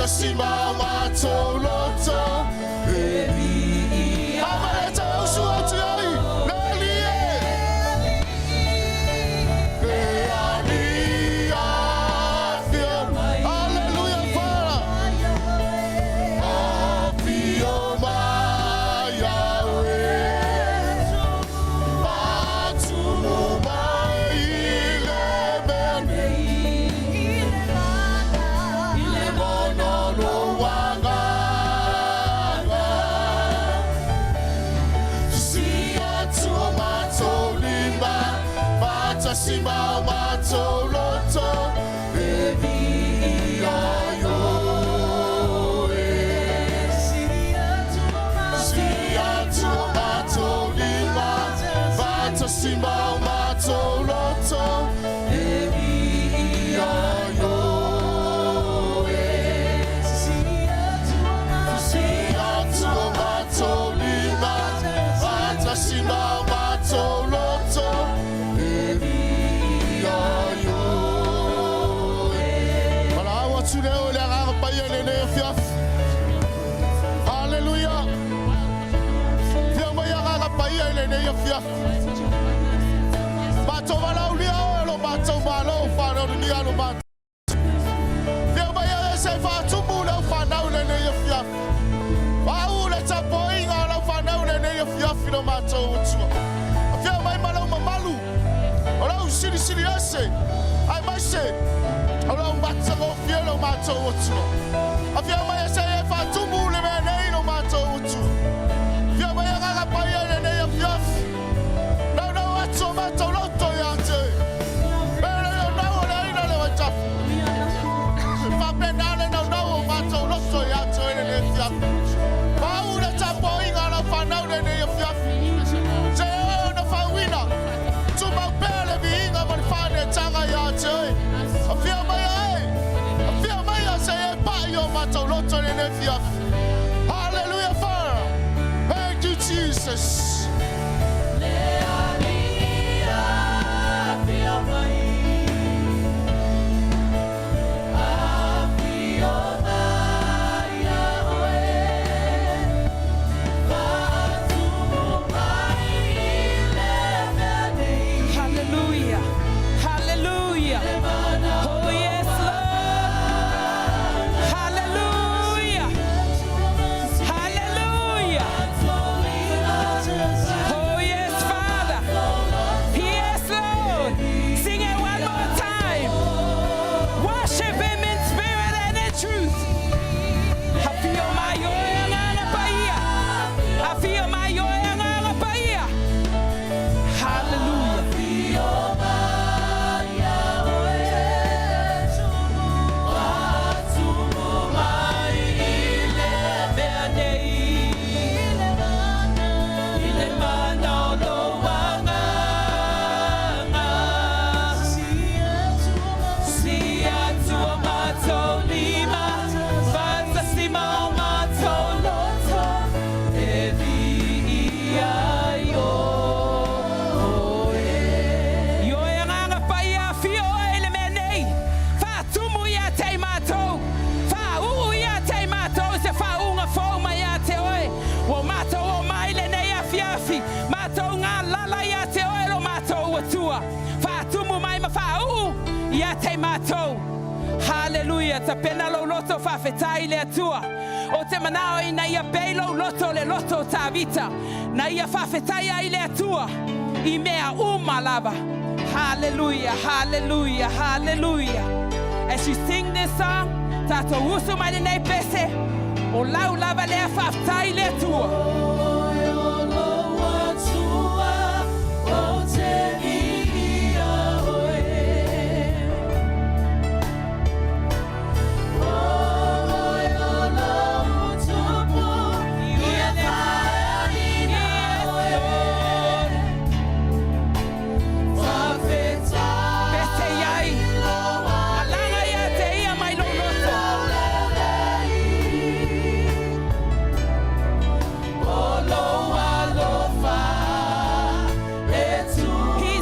Fatasima o matou loto e viia. Amale te usu atu ai, le Alii e. Le Alii afio mai. Hallelujah, Father. Afio mai Yahweh. Faatumu mai le mea nei. I le mana o lou agaga. Sisii atu o matou lima, faatasi ma o matou loto, e viia ai oe. Sisii atu o matou lima, faatasi ma o matou loto, e viia ai oe. Sisii atu o matou lima, faatasi ma o matou loto, e viia ai oe. Valaau atu lea o le agaga paia i lenei afiafi. Haleluia. Fia mai agaga paia i lenei afiafi. Matou valaaulia oe lo matou malo whanaunia lo matou. Fia mai e se faatumu lau whanau i lenei afiafi. Faauu le tapuaiga o lau fanau lenei afiafi lo matou Atua. Afio mai ma lau mamalu. O lau silisili ese. Aemaise. O lau matagofie lo matou Atua. Afio mai e se e faatumu le mea nei lo matou Atua. Afio mai agaga paia i lenei afiafi. Naunau atu o matou loto ia te. Mele o nau o le aina le vaitafu. Faapena le naunau o matou loto ia te oe lenei afiafi. Faauu le tapuaiga a lau fanau lenei afiafi. Se oe ona faauina. Tumau pea le viiga ma le faanetaga ia te oe. Afio mai e. Afio mai a se e pai o matou loto lenei afiafi. Hallelujah, Father. Thank you, Jesus. Le Alii afio mai. Afio mai oe. Faatumu mai le mea nei. Hallelujah. Hallelujah. Oh, yes, Lord. Hallelujah. Hallelujah. Oh, yes, Father. Yes, Lord. Sing it one more time. Worship Him in spirit and in truth. Afio mai oe agaga paia. Afio mai oe agaga paia. Hallelujah. Afio mai oe. Faatumu mai le mea nei. I le mana o lou agaga. Sisii atu o matou lima. Faatasi ma o matou loto. E viia ai oe. I oe agaga paia afio oe i le mea nei. Faatumu ia te i matou. Faauu ia te i matou se faauuga fou mai ia te oe. Ua matou o mai lenei afiafi. Matou ngā lala ia te oe lo matou Atua. Faatumu mai ma faauu ia te i matou. Hallelujah. Tapena lou loto faafetai i le Atua. O te manao ina ia pei lou loto le loto o Tavita. Na ia faafetai ai le Atua. I mea uma lava. Hallelujah, hallelujah, hallelujah. As you sing this song, tatou usu mai lenei pese, o lau lava lea faafetai i le Atua. Oe o lou Atua, o te viia oe. Oe o lou tupu, ia faeaina oe. Faafetai Pese iai. Alaga ia te ia mai lou loto. Laulelei. O lou alofa e He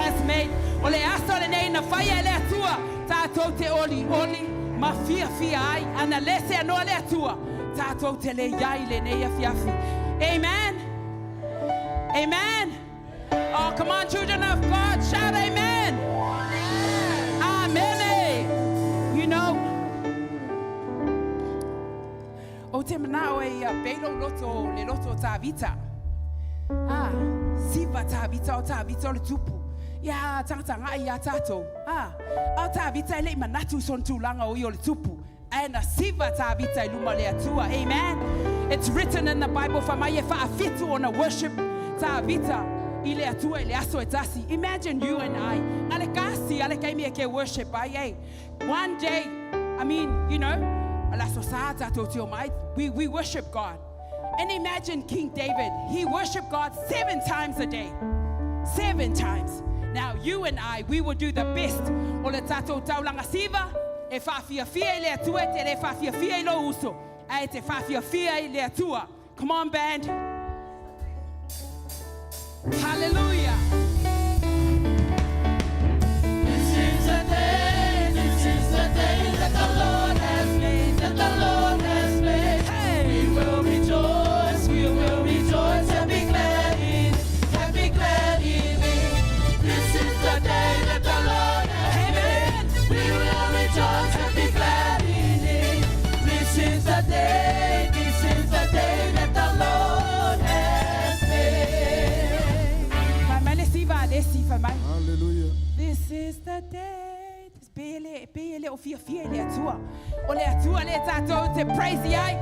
has made. O le aso lenei na faia e le Atua, tātou te olioli ma fiafia ai. Ana le seanoa le Atua, tātou te le iai i lenei afiafi. Amen. Amen. Oh, come on, children of God, shout amen. Amen. You know, ou te manao e ia pei lou loto, le loto o Tavita. Ah, siva Tavita o Tavita o le tupu. Ia tagatagai ia tatou. Ah, a o Tavita e le i manatu i sona tulaga o ia o le tupu. Ae na siva Tavita i luma o le Atua. Amen. It's written in the Bible, fai mai e faafitu ona worship Tavita i le Atua i le aso e tasi. Imagine you and I. Na le kasi a le kaimi e ke worship ai, eh. One day, I mean, you know, o le aso sa tatou te omai, we worship God. And imagine King David, he worshiped God 7 times a day. 7 times. Now, you and I, we will do the best. O le tatou taulaga siva, e faafiafia i le Atua, e te le faafiafia i lou uso, ae te faafiafia i le Atua. Come on, band. Hallelujah. This is the day, this is the day that the Lord has made, that the Lord has made. Hey. We will rejoice, we will rejoice and be glad in it, and be glad in it. This is the day that the Lord has Amen. made. We will rejoice and be glad in it. This is the day, this is the day that the Lord has made. Fai mai le siva a le si, fai mai. Hallelujah. This is the day. This pe le, pe le o fiafia i le Atua. O le Atua le tātou te praise i ai.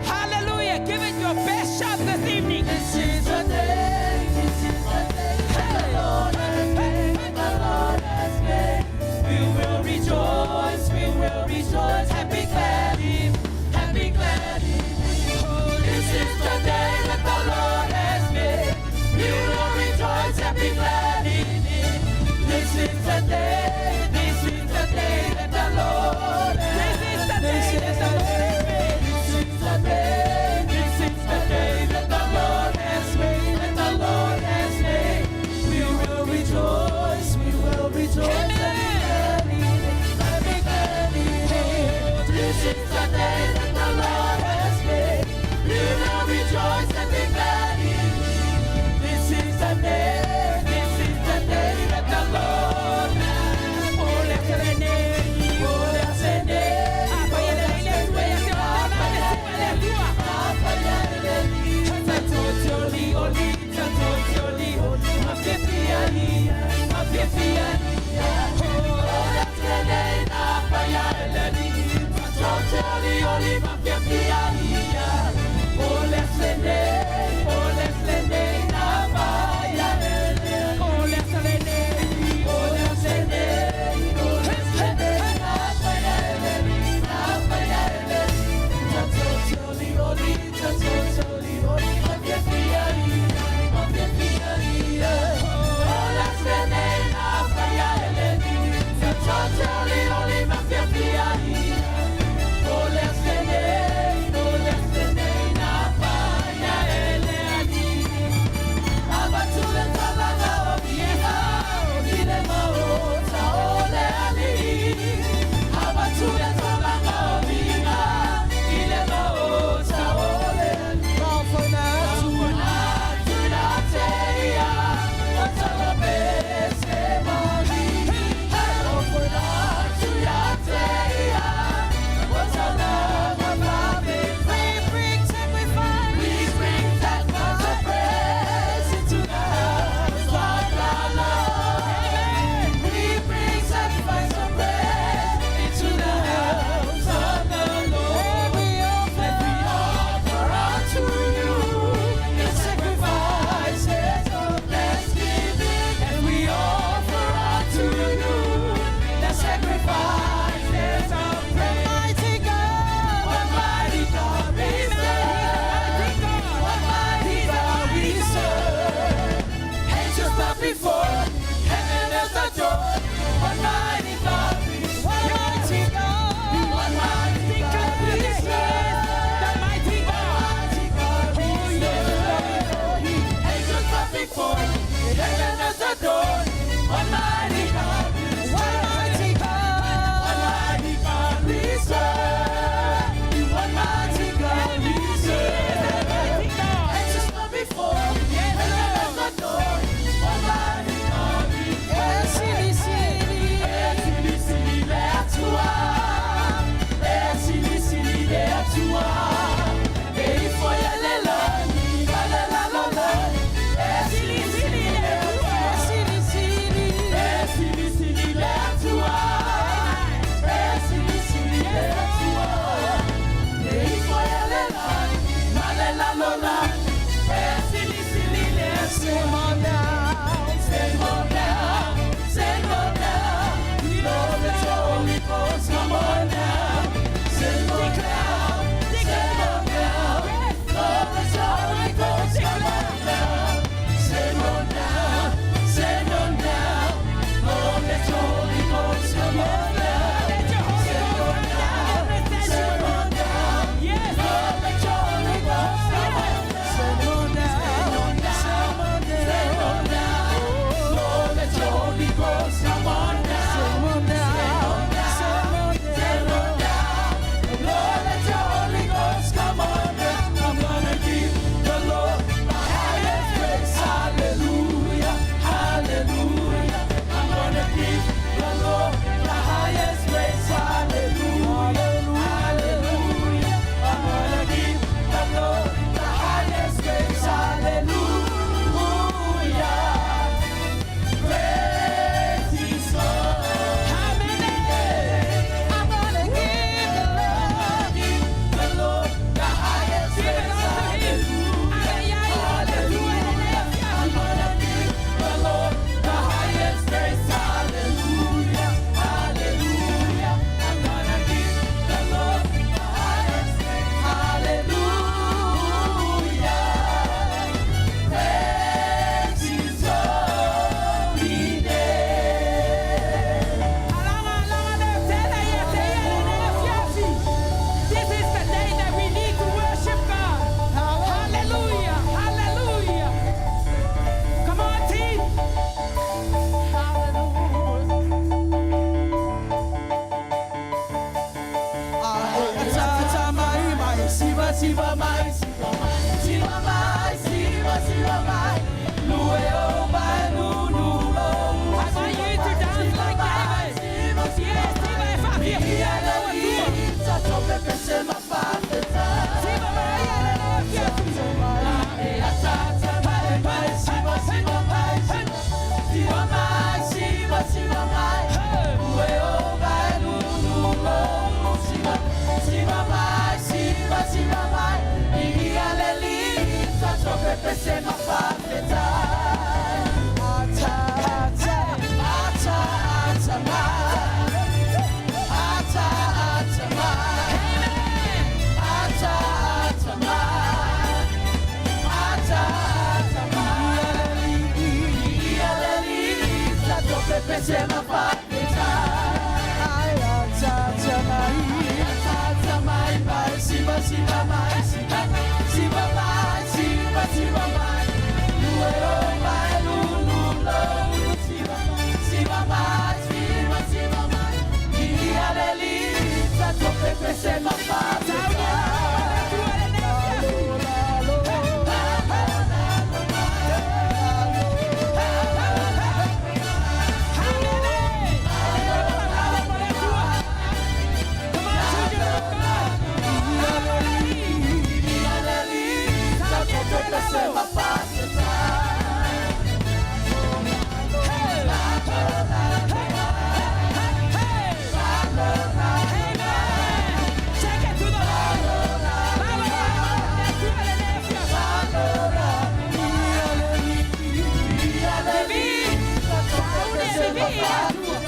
Hallelujah. Give it your best shot this evening. This is the day, this is the day that the Lord has made, that the Lord has made. We will rejoice, we will rejoice, and be glad in, and be glad in it. Oh, this is the day that the Lord has made. We will rejoice and be glad in it. This is the day, this is the day that the Lord has This is the day that the Lord has made. This is the day, this is the day that the Lord has made, that the Lord has made. We will rejoice, we will rejoice and be glad in it, and be glad in it. This is the day that the Lord has made. We will rejoice and be glad in it. This is the day, this is the day that the Lord has O le made. Atua O le asene, A pai e le le Atua ia te ona le siva le Atua. O le asene, Siva mai, siva mai, siva mai, siva, siva mai. Lue o vai lu lu lo. I want you to dance like David. Yes, siva e faafiafia i lau Atua. Siva mai i lenei afiafi. Sauni e lau o le Atua i lenei afiafi. Amene. E le lava la mo le Atua. Come on, children of God. Alo le alii. Sauni e toe lalo. Hey, hey, hey, hey. Amen. Take it to the Lord. Lalo le Atua i lenei afiafi. Vivi. Sauni e vivi i le Atua.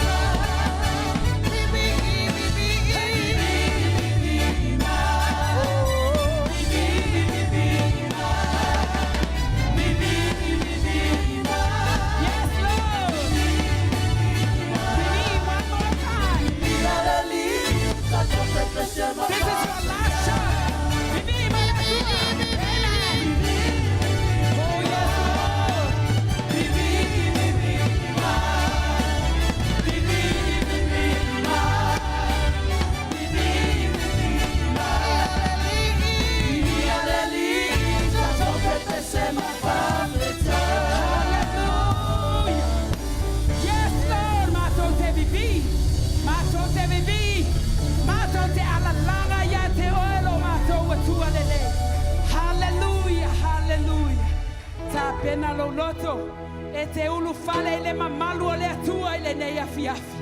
Yes, Lord. Vivi one more time. This is your last shot. Vivi ma le Atua. Amen. Oh, yes, Lord. Hallelujah. Yes, Lord. Matou te vivi. Matou te vivi. Matou te alalaga ia te oe lo matou Atua lelei. Hallelujah, hallelujah. Tapena lou loto. E te ulufale i le mamalu o le Atua i lenei afiafi.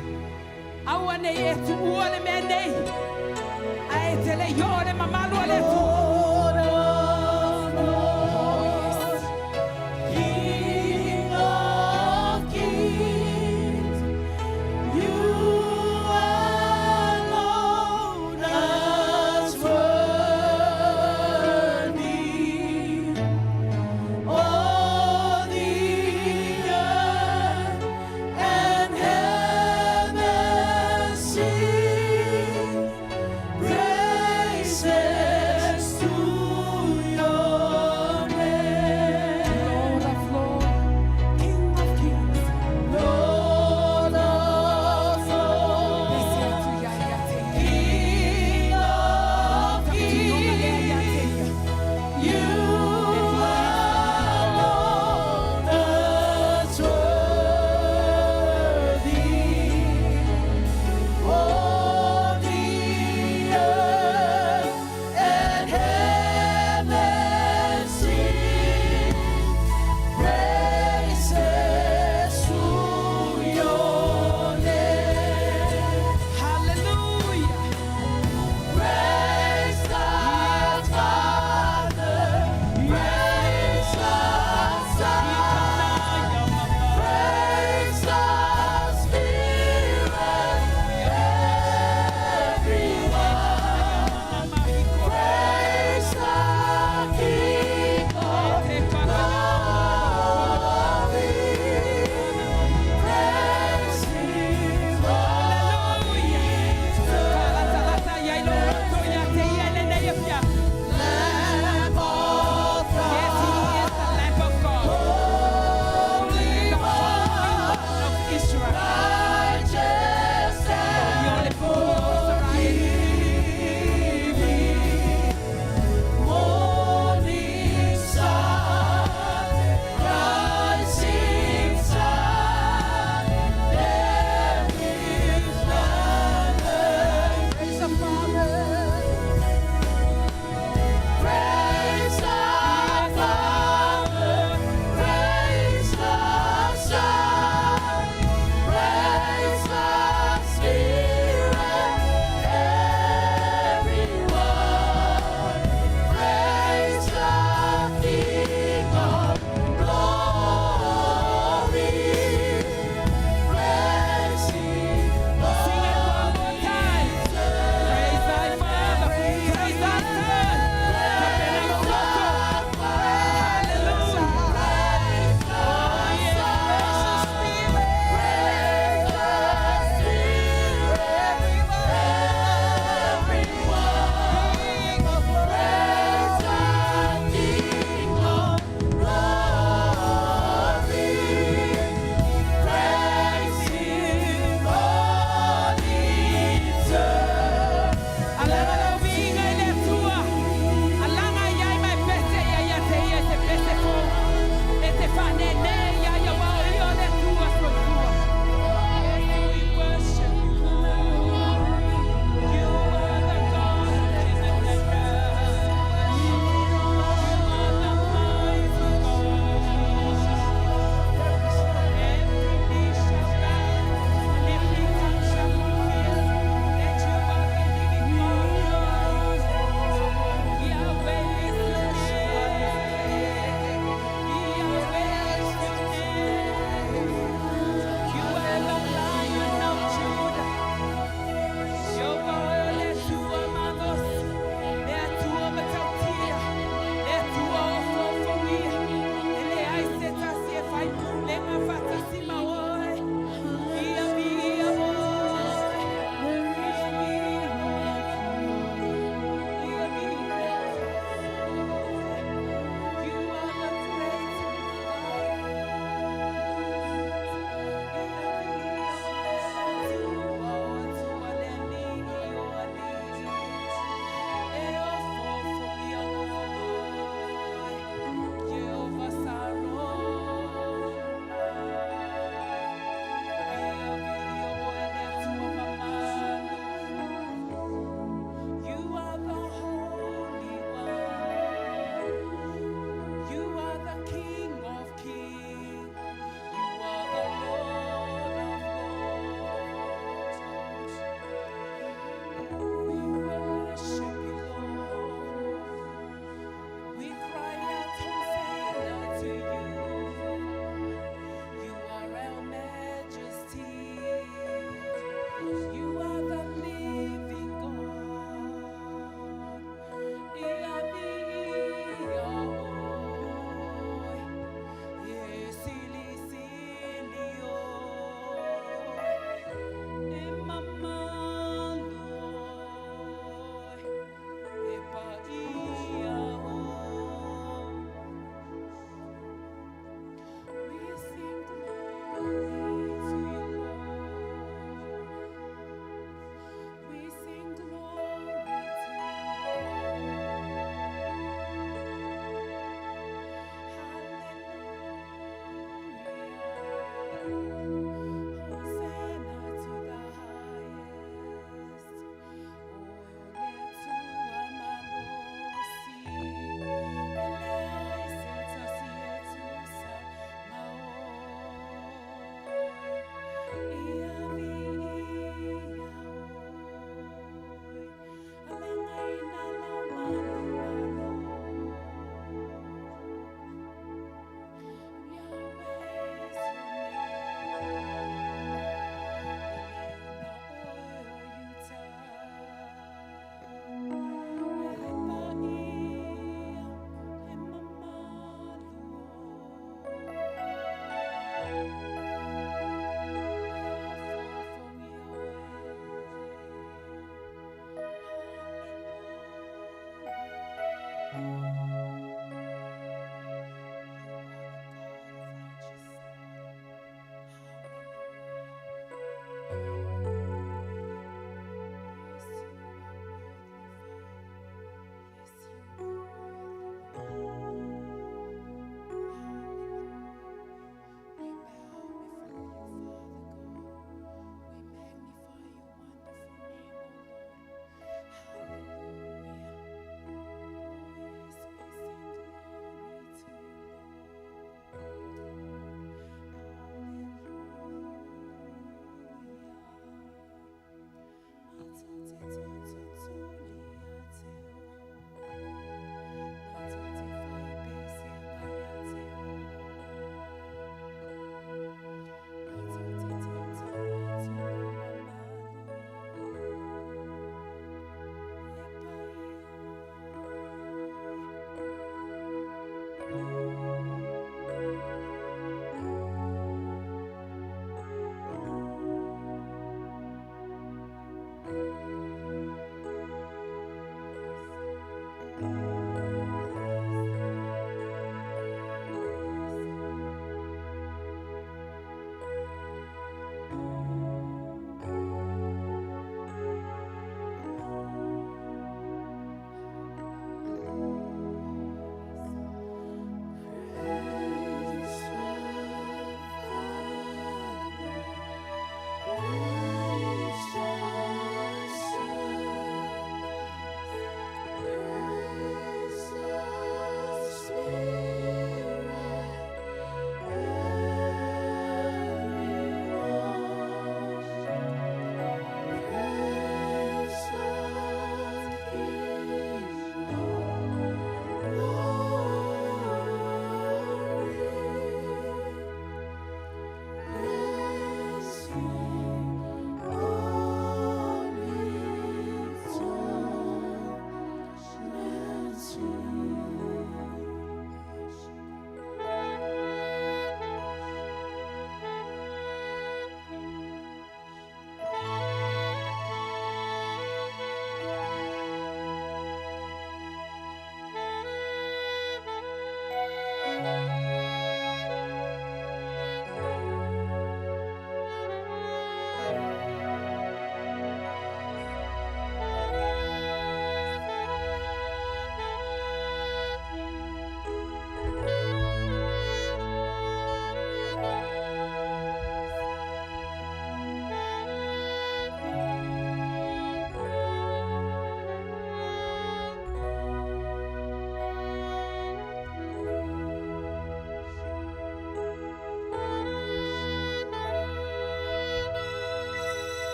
Aua nei e tuua le mea nei. Ae te le i oo le mamalu o le Atua. Oh, yes. King of kings, you alone are worthy. All the earth and heaven sing praises.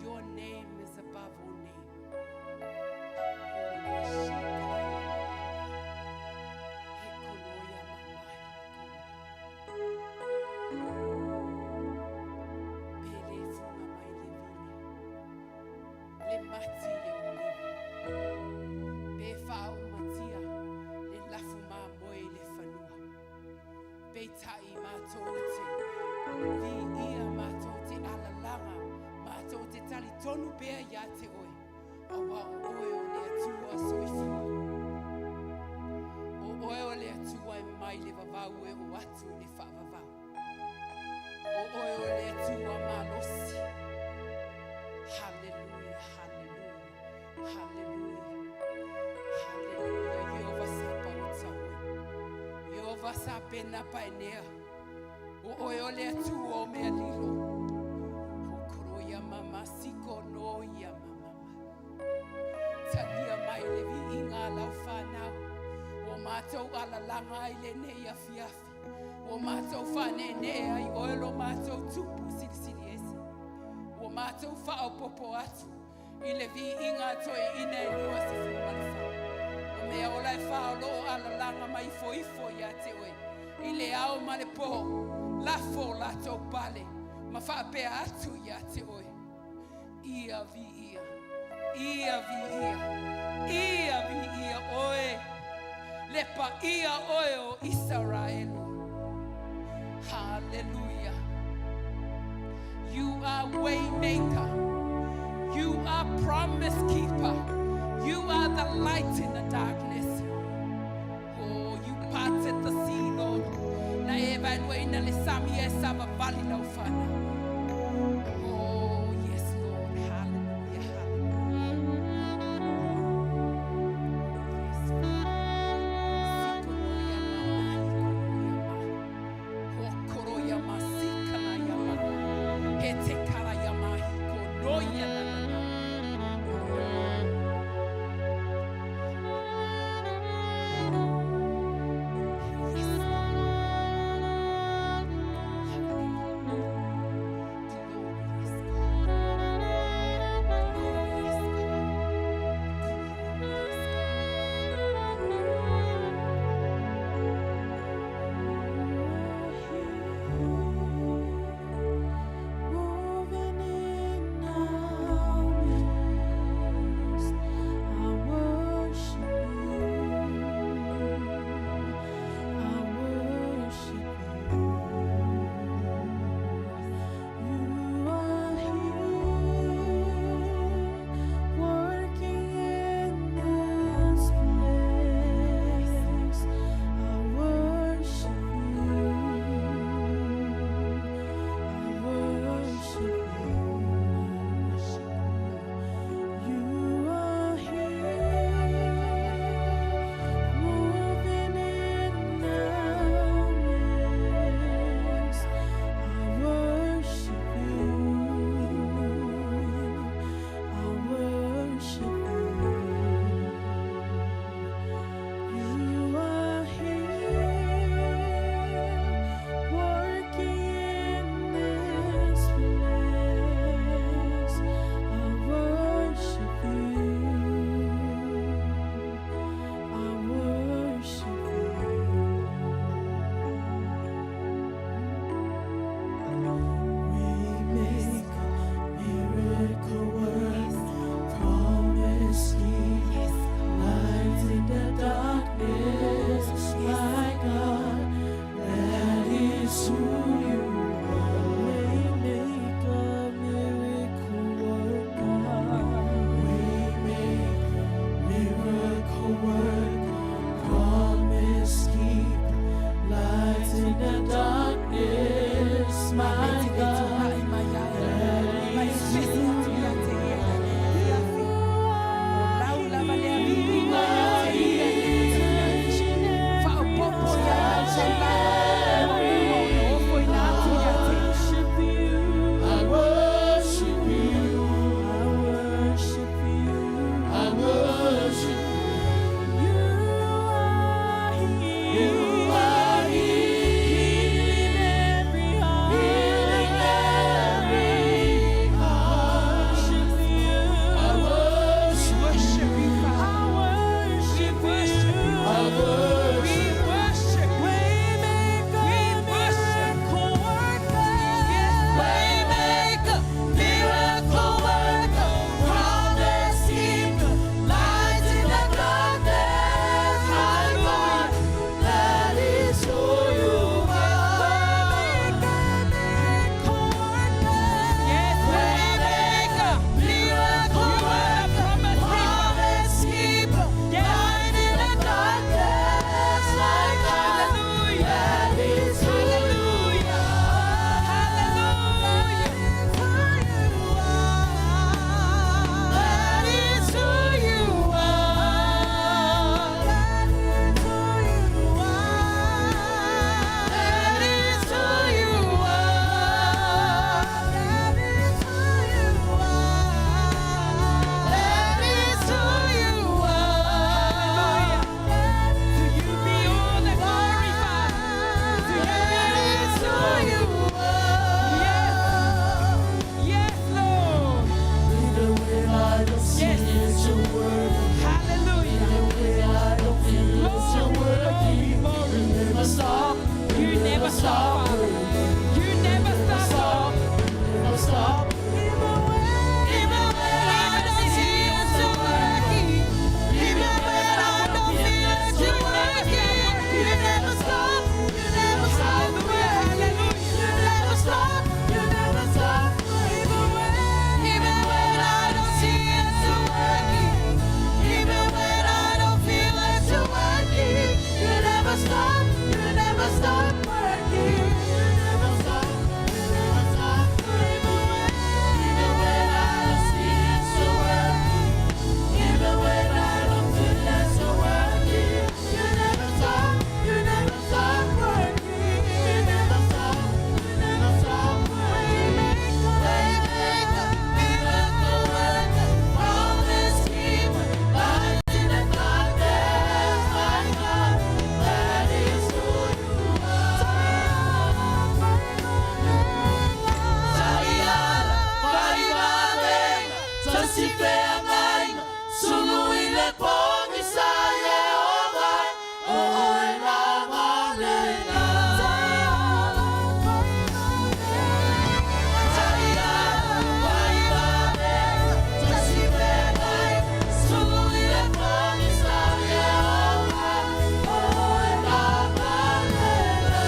Your name is above all name. Le mati le olivi. Pe whaaumatia le lafu māmoe le whanua. Peitai mātou te vi ia mātou te alalanga, mātou te tali tonu pea ia te oe. Aua o oe o le atua soifua. O oe o le Atua e mai le vavau e oo atu i le faavavau. O oe o le Atua malosi. Haleluia, haleluia, haleluia, haleluia. Ieova sapaota oe. Ieova sapena paenea. O oe o le Atua o mea lilo. Hokoro ia mama siko no ia mama. Talia mai le viiga a lau fanau. Ua matou alalaga ai lenei afiafi. Ua matou faaneenee ai oe lo matou tupu silisili ese. Ua matou faaopoopo atu i le viiga toeaiina e 24. O mea ola e fa o loo alalaga ma ifoifo ia te oe. I le ao ma le po, lafo latou pale, ma faapea atu ia te oe. Ia viia, ia viia, ia viia oe, le paia oe o Isaraelu. Hallelujah. You are way maker. You are promise keeper. You are the light in the darkness. Oh, you parted the sea, Lord. Na e vaeluaina le sami e savavali lau fanau. Oh, yes, Lord. Hallelujah, hallelujah. Yes, Sikonoia mama, hikonoia ma. Hokoroia ma, sikana ma. He te kara ia ma, hikonoia na na na. Yes, Lord. Hallelujah. never stop, Father. You never stop, Never stop. Even when I don't see it working, even when I don't feel it working, you never stop, you never stop working. You never stop, you never stop. Even when I don't see it working, even when I don't feel it working, you never stop working. You never stop. You never stop. Even when I don't see it working, even when I don't feel it working, you never stop. You never stop working. You never stop. You never stop working. Waymaker, miracle worker, promise keeper, light in the darkness, my God, that is who you are. Taiala, faivavega, tasifeagaiga, sulu i le pogisa Ieova, o oe lava lena. Taiala, faivavega, tasifeagaiga, sulu i le pogisa Ieova, o oe lava lena.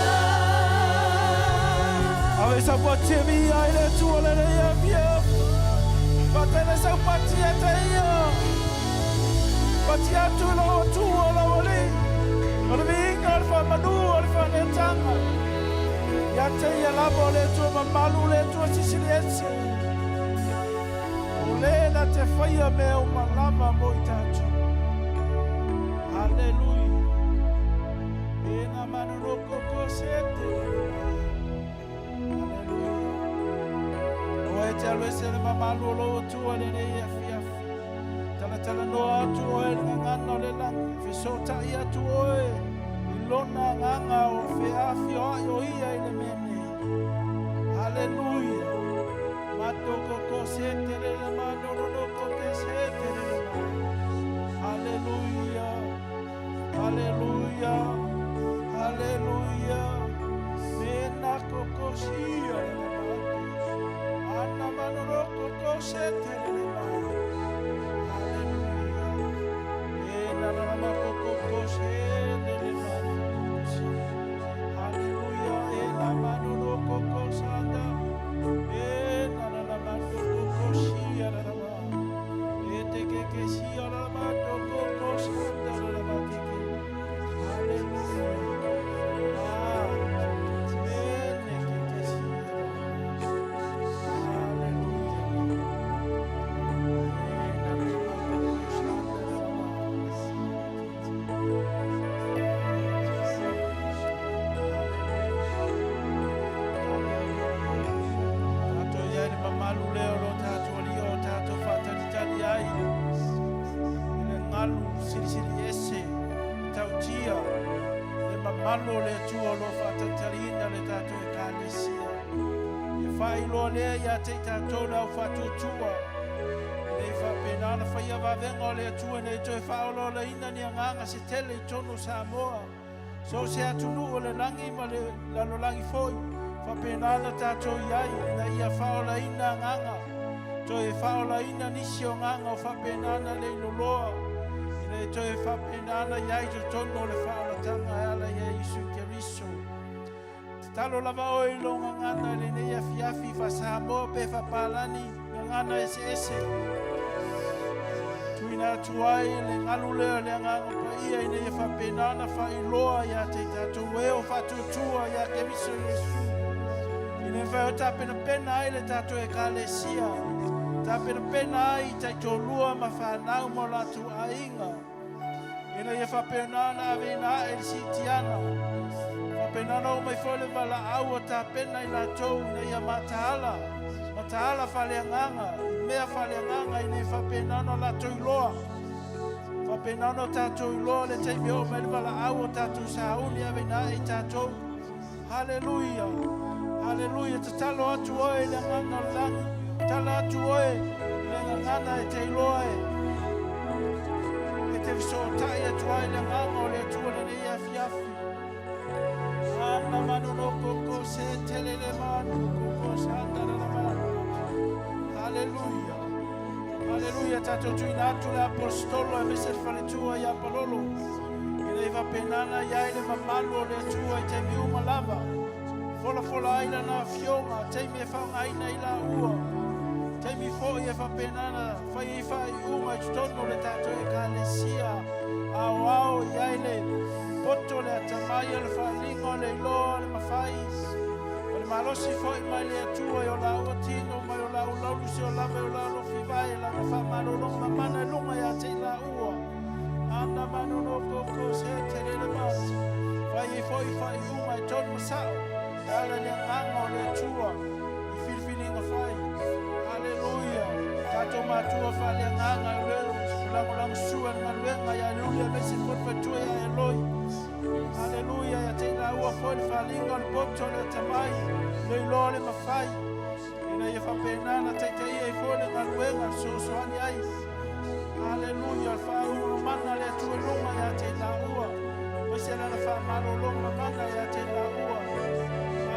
Ave sau patia mi ai le tua le le ia fia. Patele sau patia te ia. Patia atu lo tua lo oli. O le viinga o le whamanu o le whanetanga. Ia te ia lava o le tua mamalu le tua sisili ese. O le na te whaia mea o malama mo i tātou. Hallelujah. E na manu no koko se te. Hallelujah. O e te alo ese le mamalu o lo tua le nei afi afi. Tala tala noa atu oe le ngangana o le langi. Fesotai atu oe i lona nganga o fe afi o ai o ia i le mea nei. Hallelujah. Mato koko se te le le ma no no no koko se te le le ma. Hallelujah. Hallelujah. Hallelujah. Mena koko sia le le mato. Ana mano no koko se te le le ma. Hallelujah. E na na na ma koko ko se le le ma. Hallelujah. E na mano no koko sanda. E na na na ma koko sia la la ma. E te ke ke sia la la ma koko sanda la la ma ke ke. Hallelujah. Ah. Mene ke ke sia la la ma. Hallelujah. E na na na ma koko sanda la la ma. Tātou ia le mamalu leo lo tātou ali o tātou whātalitali ai. I le ngalu silisili ese, tautia, le mamalu o le Atua o lo whātalitaliina le tātou ekalesia. E whailoa lea ia te i tātou le au whātuatua. I nei whāpenana whaia vavenga o le Atua nei toe whaololaina ni anganga se tele i tonu Samoa. So se atunu o le langi ma le lalolangi foi. Whapenana tātou iai na ia whaolaina nganga. Toe whaolaina nisi o nganga o whapenana le iloloa. I nei toe whapenana iai to tonu o le whaolatanga e ala ia Isu Keriso. Te talo lava oe i lo ngangana le nei afi afi fa Samoa pe fa palani ngangana ese ese. Tuina atu ai le ngalu lea le anganga paia i nei whapenana whailoa ia te tātou e o whatutua ia Keriso Yesu. I nei whai o tāpena pena ai le tātou ekalesia. Tāpena pena ai i taitolua ma whanau mo lātou ainga. Ina ia whapenana ave ina e le sitiana. Whapenana o mai foi le wala au o tāpena i lātou ina ia mataala. Mataala whale anganga, i mea whale anganga i nei whapenana o lātou iloa. Whapenana o tātou iloa le teimi o mai le wala au o tātou sauni ave ina e i tātou. Hallelujah. Hallelujah. Te talo atu oe le anganga o le langi. Tala atu oe le ngangana e te iloa e. E te viso tai atu ai le nganga o le atua le nei afi afi. Ana manu no tatou tuuina atu le Aposetolo aemaise le faletua ia Palolo, ina ia faapena ona i ai le mamalu o le Atua i taimi uma lava. Folafola ai Lana Afioga, taimi e faaaogaina ai laua, taimi foi e faapena ona fai ai faaiuga i totonu o le tatou Ekalesia, aoao i ai le poto, le atamai, o le faaaliga, o le iloa, o le mafai, o le malosi foi mai le Atua i o laua tino mai o laua laulu se o lava i o laua lofivae, lana faamalologa mamana i luga ia te i laua. Ana manono koko se te lele mata. Fai ai foi faaiuga e tonu ma sao, e ala i le agaga o le Atua i filifiliga fai. Haleluia. Tatou matua faaleagaga e leo o lagolagosua i le galuega ia Luli aemaise foi le faletua ia Eloi. Haleluia. Ia te i laua foi le faaaliga o le poto, le atamai, le iloa le mafai, ina ia faapena ona taitaia ai foi le galuega fesoasoani ai. Haleluia. Le faauuga mamana a le Atua i luga ia te i laua, aemaise lana faamalologa mamana ia te i laua.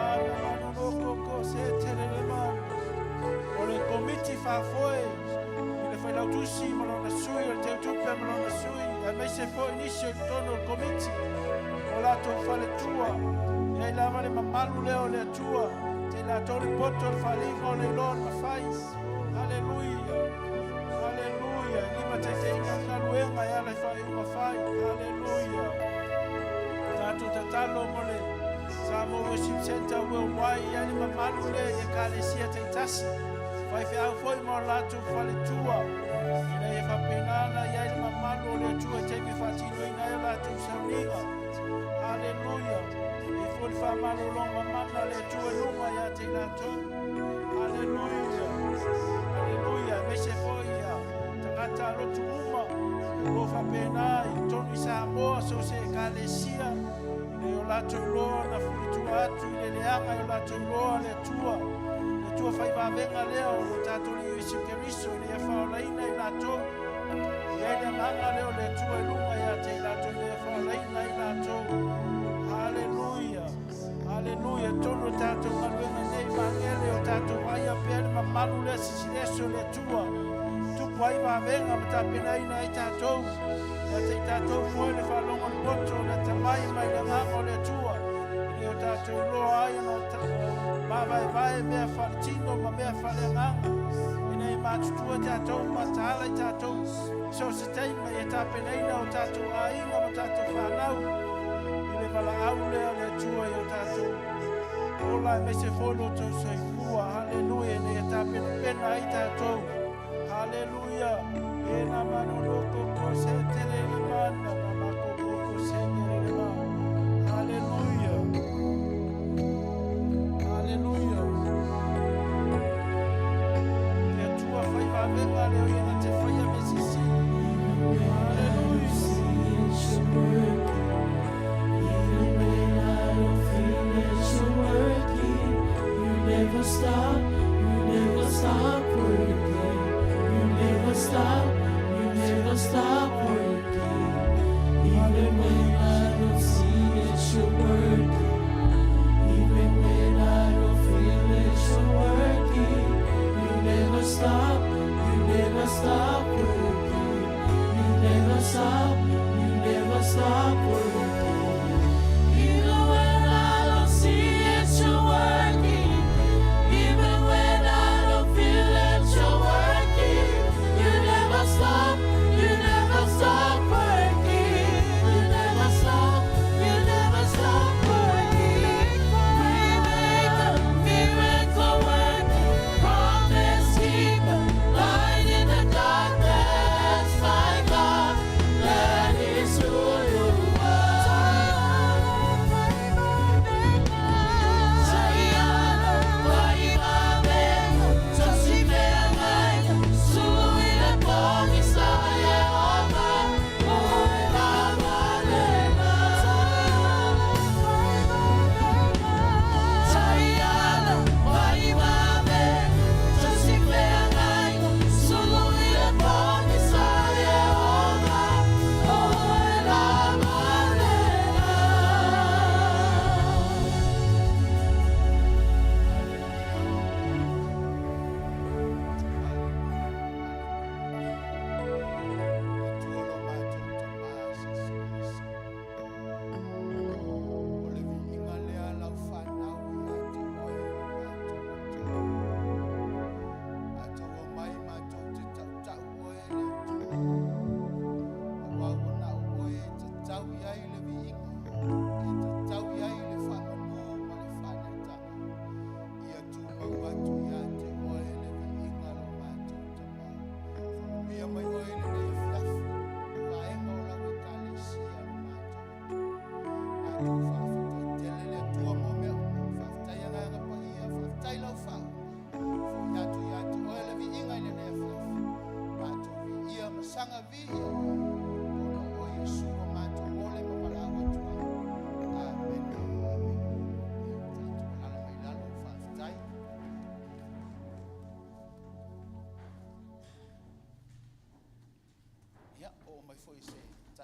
Ana manonokoko se telele mana. O le komiti faafoe i le failautusi ma lona sui, o le teutupe ma lona sui, aemaise foi nisi o i totonu o le komiti, o latou faletua, e ai lava le mamalu lea o le Atua, te i latou le poto, le faaaliga, o le iloa, o le mafai. Haleluia. Haleluia. E limataitaiina le galuega e ala i faaiuga fai. Haleluia. Tatou tatalo mo le Samoa Worship Center Worldwide, i ai le mamalu lea i ekalesia taitasi, faifeau foi ma o latou faletua, ina ia faapena ona i ai le mamalu o le Atua i taimi e faatinoina ai o latou sauniga. Haleluia. E foi le faamalologa mamana a le Atua i luga ia te i latou. Haleluia. Haleluia. Aemaise foi ia tagata alotu uma o lo o faapena i totonu i Samoa, so o se ekalesia, ina ia o latou iloa ona fulitua atu i le leaga, i o latou iloa le Atua, le Atua fai vavega lea o lo tatou Alii Iesu Keriso, ina ia faaolaina i latou. I ai le agaga lea o le Atua i luga ia te i latou, ina ia faaolaina i latou. Haleluia. Haleluia. Totonu o tatou galuega nei magele o tatou vaaia pea le mamalu lea sisileso o le Atua. Tupu ai vavega ma tapenaina ai tatou. Ia te i tatou foi le faalogo o le poto, le atamai mai le agaga o le Atua. Ina ia o tatou iloa ai ona mavaevae mea faaletino ma mea faaleagaga. Ina ia matutua tatou ma mataala i tatou i so o se taimi, ia tapenaina o tatou aiga ma tatou fanau i le valaau lea a le Atua i o tatou ola aemaise foi lo outou soifua. Haleluia. Ina ia tapenapena ai tatou. Haleluia. E na manono koko se tele le mana na makoko se tele le ma. Haleluia. Haleluia. Te Atua fai vavega leo ia na te faia me sisili. Haleluia. See it, you're working. Even when I don't feel it, you're working. You never stop, you never stop working. You never stop, you never stop working. Even when I don't see it, you're working. Even when I don't feel it, you're working. You never stop, you never stop working. You never stop, you never stop working. Even when I don't see it, you're working. Even when I don't feel it, you're working. You never stop, you never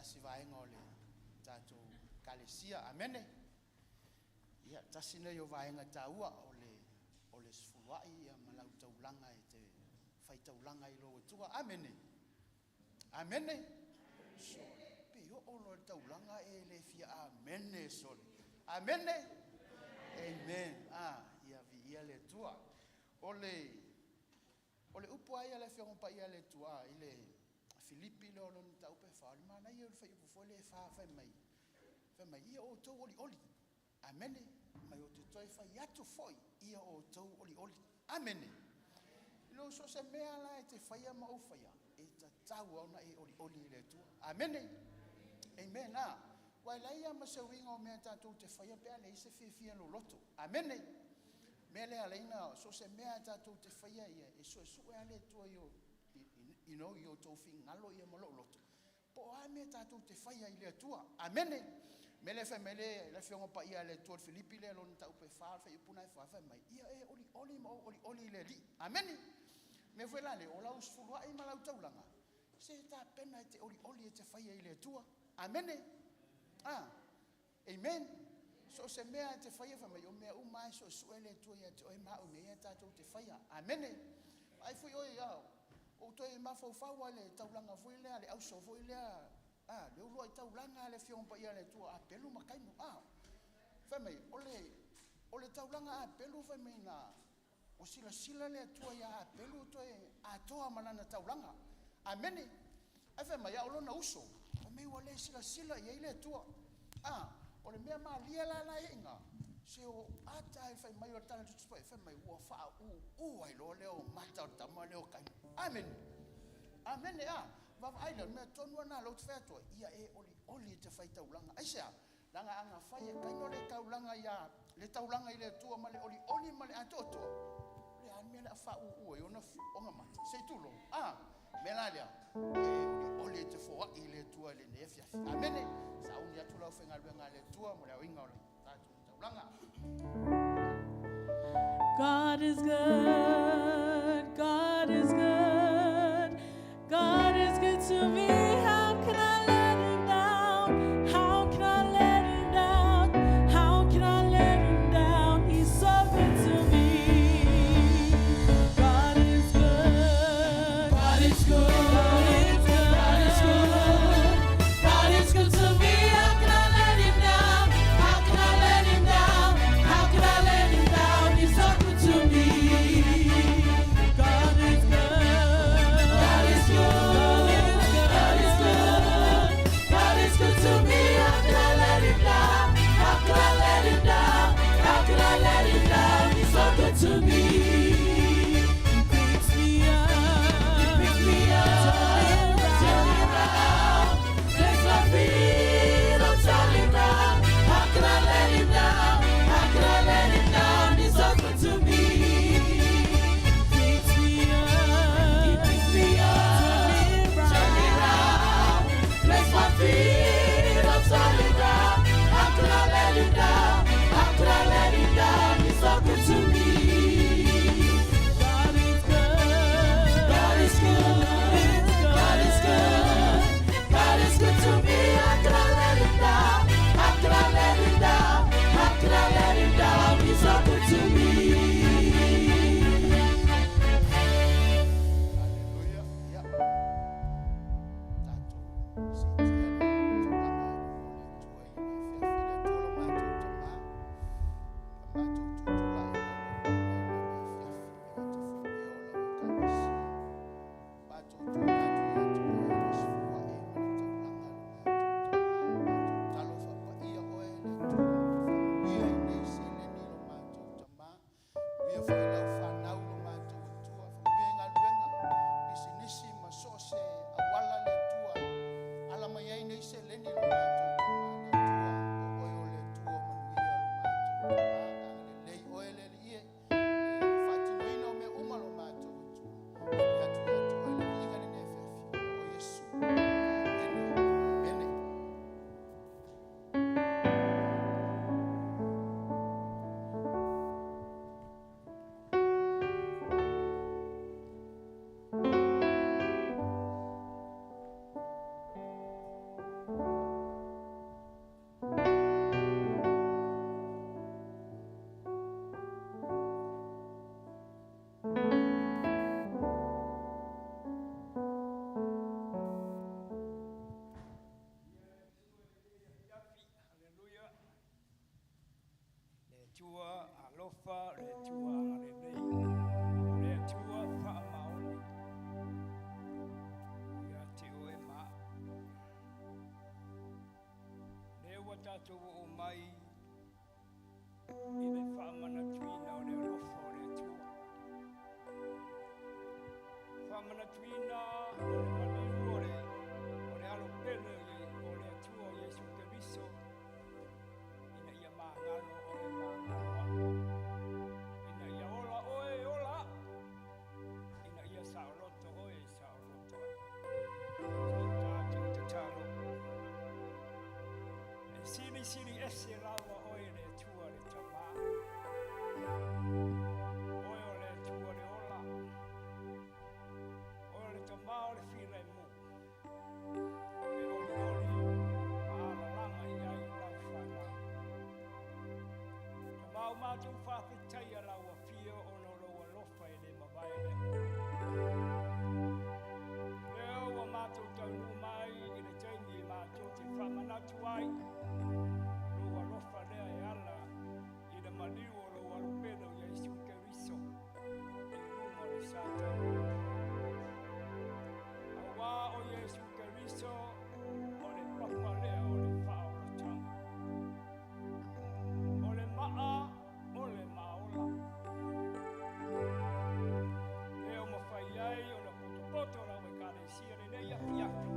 tasi vaega o le tatou ekalesia. Amene. Ia, tasi lenei o vaega taua o le o le sefuluai ia ma lau taulaga e te faitaulaga i lou Atua. Amene. Amene. Sole. Pe oo loa le taulaga e le fia amene sole. Amene. Amen. Ah, ia viia le Atua. O le o le upu lava ia a le Afioga Paia a le Atua i le Filipi lea o lona mataupu e 4, o le manaia o le fuaiupu foi lea e 4 fai mai, fai mai, ia outou olioli. Amene. Mai ou te toe fai atu foi, ia outou olioli. Amene. I lo so o se mea la e te faia ma ou faia, e tatau lava ona e olioli i le Atua. Amene. Amen. A. Ua e leai lava ma se uiga o mea tatou te faia pe a leai se fiafia loloto. Amene. Mea lea ala ai ona so o se mea tatou te faia ia e suesue lava le Atua i o, you know, i outou finagalo ia ma lou loto, po o a mea tatou te faia i le Atua. Amene. Mea lea fai mai le, le Afioga Paia a le Atua i le Filipi lea lona mataupu e 4, le fuaiupu lena e 4, fai mai, ia e olioli ma ou olioli i le Alii. Amene. Mea foi la lea, o lau sefuluai ma lau taulaga, se tapena e te olioli e te faia i le Atua. Amene. Ah. Amen. So o se mea e te faia, fai mai, o mea uma lava e suesue le Atua ia te oe ma au i mea ia tatou te faia. Amene. Vaai foi oe, a, ou toe mafaufau lava i le taulaga foi lea, le auso foi lea, a, le uluai taulaga a le Afioga Paia a le Atua, a Apelu ma Kaino. A, fai mai, o le, o le taulaga a Apelu fai mai na, ua silasila le Atua ia Apelu toe atoa ma lana taulaga. Amene. Ae fai mai, a o lona uso, fai mai ua le silasila i ai le Atua. A, o le mea malie la la e i ina, se o ata e fai mai o le tala Tusi Paia, fai mai ua faaūū ai loa lea o mata o le tama lea o Kaina. Amene. Amene. A, vaavaai lea, o le mea tonu lava lena o lea ou te fai atu ai, ia e olioli e te fai taulaga. Aisea? Leaga a na fai e Kaino le taulaga ia, le taulaga i le Atua ma le olioli ma le atoatoa, o le a le mea o le a faaūū ai ona, ona mata? Se i tulou. A, mea la lea, ia e olioli e te foai i le Atua i lenei afiafi. Amene. Sauni atu le aufaigaluega a le Atua mo le aoina o le tatou taulaga. God is good. God is good. God is good to me. How can I let him down? How can I let him down? How can I let him down? He's so good to me. God is good. God is good. God is good. God is good. God is good to me. How can I let him down? How can I let him down? How can I let him down? He's so good to me. Atua alofa, o le Atua agalelei, o le Atua faamaoni ia te oe ma au. Lea ua tatou oo mai i le faamanatuina o le alofa o le Atua. Faamanatuina o le maliu o le, o le alo pele o le Atua o Iesu Keriso ina ia magalo oe magalo au. Ina ia ola oe ola au. Ina ia saoloto oe saoloto au. Se i tatou tatalo. E silisili ese lava oe le Atua le Tamā. Oe o le Atua le ola. Oe o le Tamā o le filemu. E olioli ma alalaga i ai lau fanau. Tamā ua matou faafetaia lau afio ona o lou alofa e le mavae lea. Lea ua matou taunuu mai i le taimi e matou te faamanatu ai lou alofa lea e ala i le maliu o lou Alo pele o Iesu Keriso i luga o le sa taua. Auā o Iesu Keriso o le papa lea o le faaolataga. O le maa o le maaola. Lea ua mafai ai ona potopoto lau Ekalesia lenei afiafi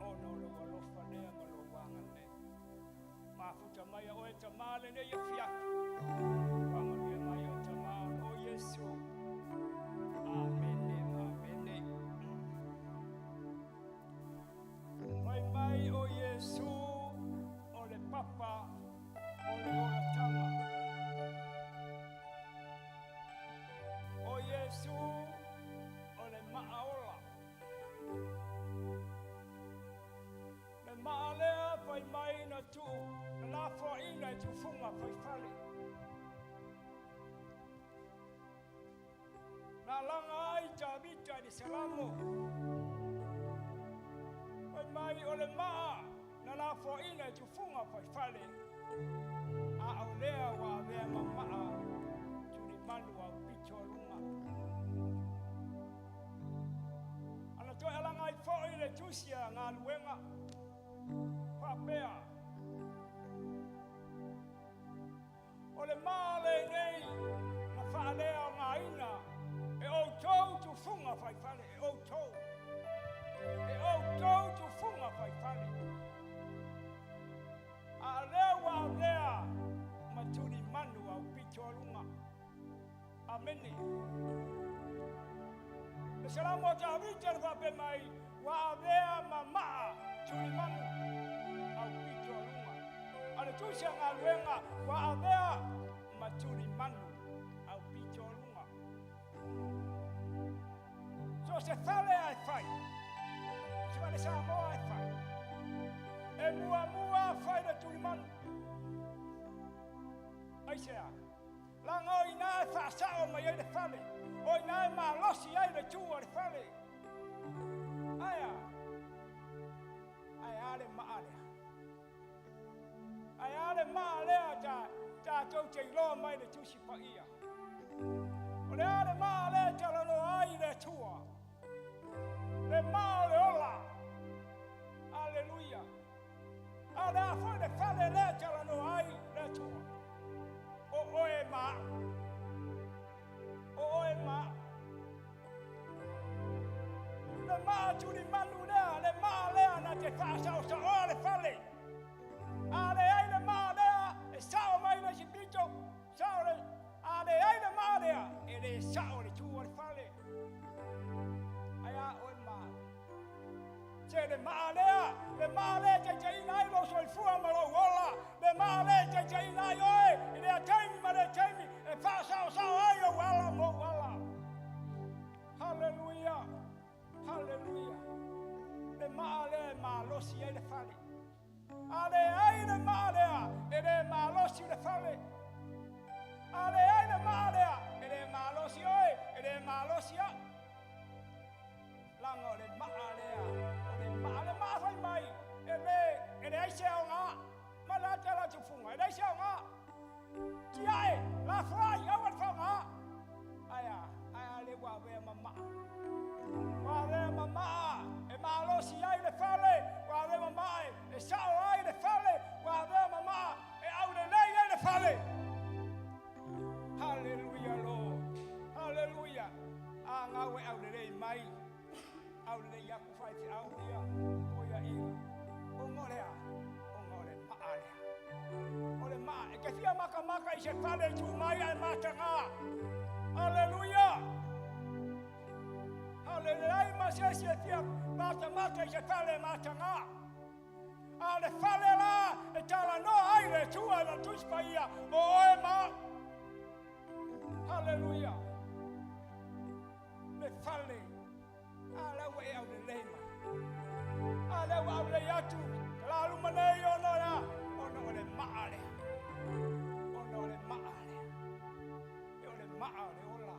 ona o lou alofa lea ma lou agalelei. Mafuta mai a oe Tamā lenei afiafi. Faamanuia mai o Tamā o Iesu. Amene, amene. Fai mai o Iesu o le papa o le olataga. O Iesu o le maaola. Le maa lea fai mai na tuu na lafoaina e tufuga faifale. Na laga ai Tavita i le Salamo. Fai mai o le maa na lafoaina e tufuga faifale. A o lea ua avea ma maa tulimanu au pito o luga. Ana toe alaga ai foi le tusi a galuega. Faapea. O le maa lenei na faaleaogaina e outou tufuga faifale, e outou. E outou tufuga faifale. A lea ua avea ma tulimanu au pito o luga. Amene. Le Salamo a Tavita le faapea mai, ua avea ma maa tulimanu au pito o luga. A le tusi a galuega, ua avea ma tulimanu au pito o luga. So se fale ai fai, se fale Samoa ai fai, e muamua fai le tulimanu. Aisea? Laga o i ina e faasao mai ai le fale, o i ina e malosi ai le tu a le fale. Ae a? Ae a le maa lea? Ae a le maa lea ta tatou te iloa mai le Tusi Paia? O le a le maa lea e talanoa ai le Atua? Le maa o le ola. Aleluia. A o le a foi le fale lea e talanoa ai le Atua? O oe ma au. O oe ma au. Le maa tulimanu lea, le maa lea na te faasaosaoa le fale. A leai le maa lea, e sao mai le isi pito, sao le, a leai le maa lea, e le sao le tu o le fale. Ae a oe ma au? Se le maa lea, le maa lea e taitaiina ai lou soifua ma lou ola, le maa lea e taitaiina ai oe i lea taimi ma lea taimi e faasaosao ai ou ala ma ou ala. Haleluia! Haleluia! Le maa lea e malosi ai le fale. fale. Hallelujah, Lord. Hallelujah. A ngau e au lelei mai. Au lelei aku whai te au ia. O ia inga. O ngore a. O ngore maa lea. O le maa. E ke fia maka maka i se fale i tū mai ai matanga. Hallelujah. Hallelujah. Ai ma se se fia mata maka i se fale matanga. A le fale la e tala noa ai le tua na tuspa ia o oe ma. Hallelujah. Le fale. A la ua e au le lei mai. A la ua au lei atu. La luma nei ona la. Ona o le maa lea. Ona o le maa lea. E o le maa o le ola.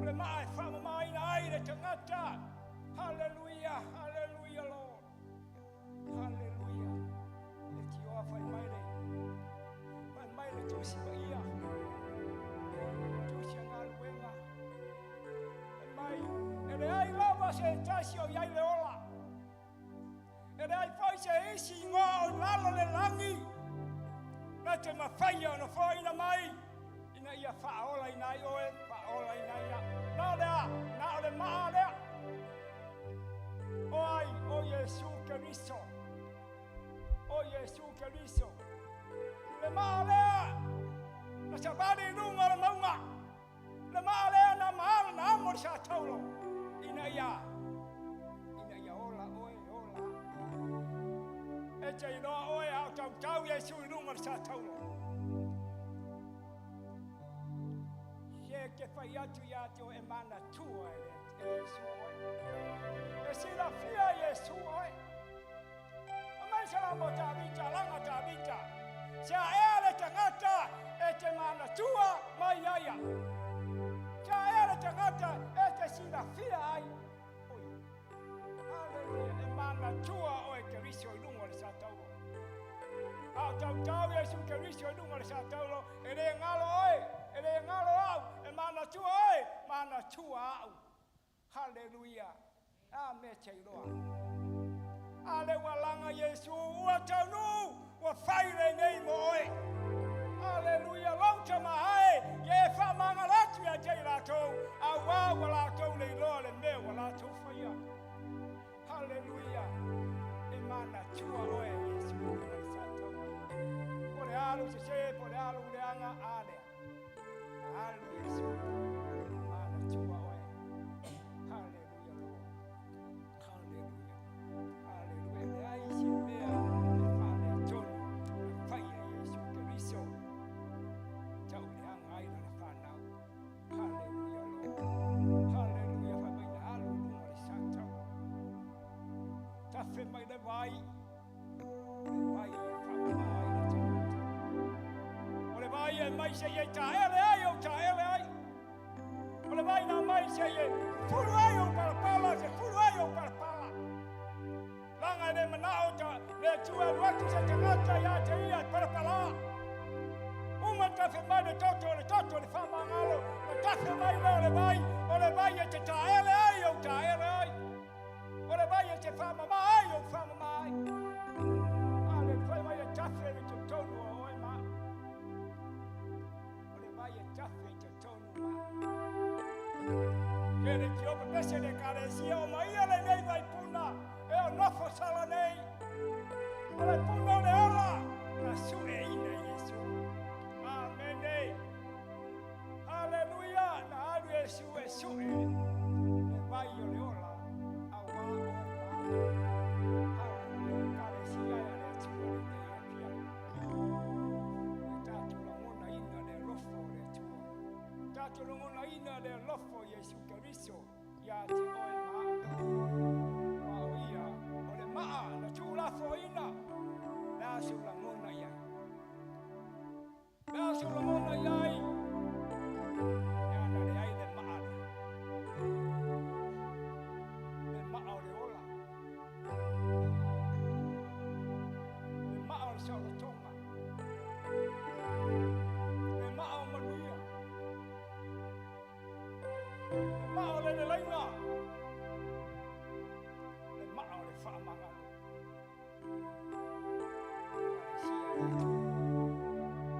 O le maa e whaamamaina ai le tangata. Hallelujah. Hallelujah, Lord. Hallelujah. Le tioa whai mai le. Whai mai le tusi pa ia. Tusi a ngā luenga. E mai, e le ai lava se tasi o iai le ola. E le ai foi se isi ngoa o lalo le langi. Na te mawhaia o na whaina mai. Ina ia whaola ina i oe, whaola ina ia. Nā lea, nā o le maa lea. O ai, o Yesu Kristo. O Yesu Kristo. Le maa lea. Na savali i lunga o le maunga. Le maa lea na maala na amo le sa taulo. Ina ia. Ina ia ola oe, ola. E te iloa oe au tau tau Yesu i lunga o le sa taulo. Se ke whai atu ia te o e mana tua e le Yesu oe. E sila fia Yesu oe. A mai sala mo Tavita, langa Tavita. Se a ea le tangata e te mana tua mai aia. Se a ea le tangata e te sila fia ai. Oi. Hallelujah. E mana tua oe Keriso i lunga o le sa taulo. A tau tau Yesu Keriso i lunga o le sa taulo. E le ngalo oe. E le ngalo au. E mana tua oe. Mana tua au. Hallelujah. A me te iloa. A le walanga Yesu ua taunu ua whai le nei mo oe. Hallelujah. Lauta mahae. Ye wha manga latu ia te lātou. A wā wa lātou le iloa le mea wa lātou whaia. Hallelujah. E mana tua oe Yesu i lunga le sa taulo. Po le alu se se, po le alu le anga a lea. Alu Yesu. Mana tua oe. Hallelujah, Lord. Hallelujah. Hallelujah. Le ai se mea e whale tonu. Na whaia Yesu Keriso. Tau le anga ai la whanau. Hallelujah, Lord. Hallelujah. Whai mai na alu lunga le sa tau. Tawhe mai le vai. Le vai e whamama ai le tangata. O le vai e mai se e taele ai o taele ai. O le vai na mai se e furu ai o palapala, se furu ai o palapala. Langa le manao ta le tua watu se tangata ia te ia palapala. Uma tawhe mai le toto, le toto le whamangalo. Le tawhe mai leo le vai, o le vai e te taele ai o taele ai. O le vai e te whamama ai o whamama ai. A le whai mai e tawhe le te tonu o oe ma. O le vai e tawhe te tonu ma. Ke le tiopa pese le karesia o maia le nei vai puna. E o nofo sala nei. O le puna o le ola. Na sue ina Yesu. Amene. Hallelujah. Na alu Yesu e sue. Le vai o le ola. A wā oe ma. Hallelujah. Karesia ia le atua le nei a pia. E tātou langona ina le lofo o le atua. Tātou langona ina le lofo Yesu Keriso. Ia te oe ma. Wa o ia. O le maa na tūlafo ina. Le asu langona iai. Le asu langona iai. Ia na le ai le maa lea. Le maa o le ola. Le maa o le saolotoga. Le maa o manuia. Le maa o le lelaiga. Le maa o le whaamangalo. Kalesia e atua.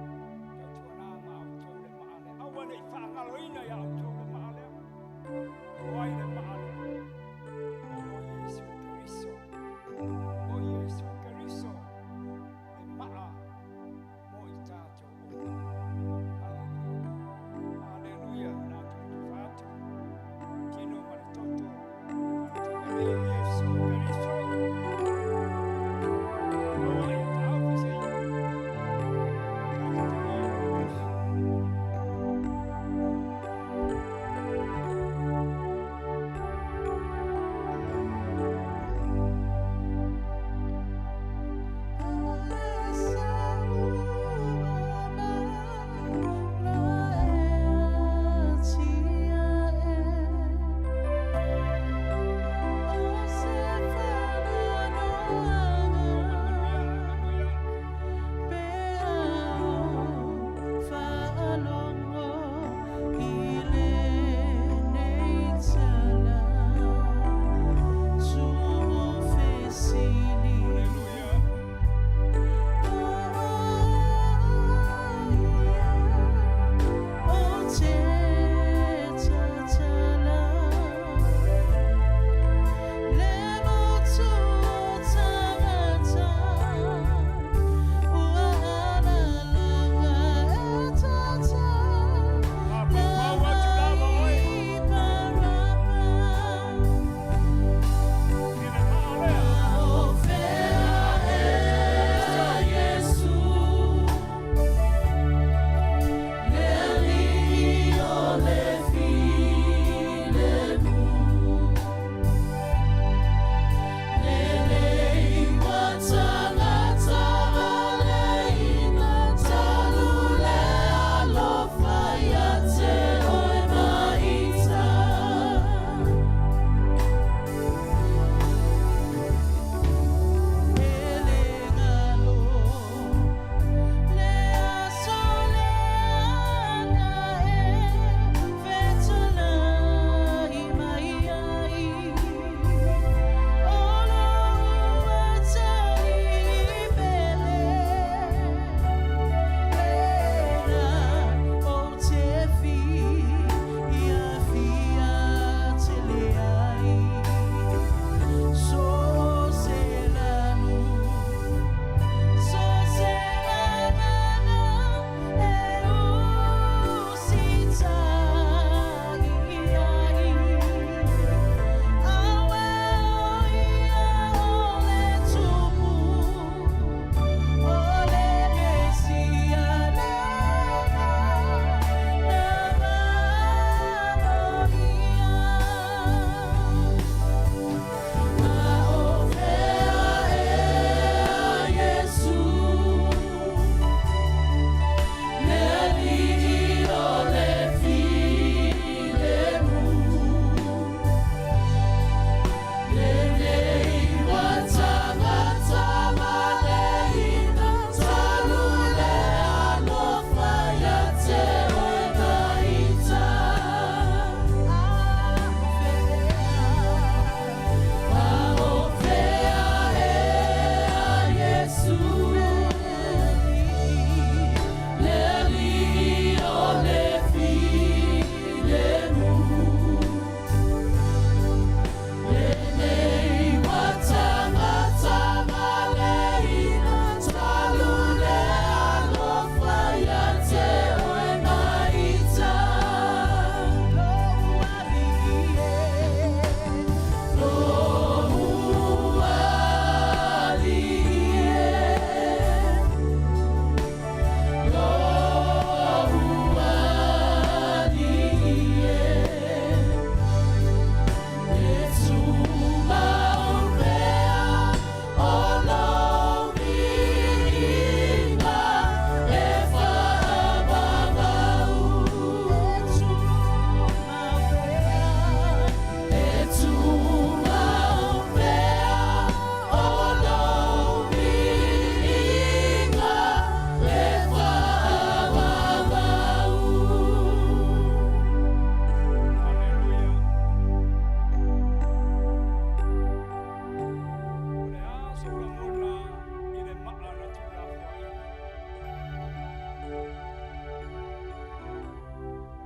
O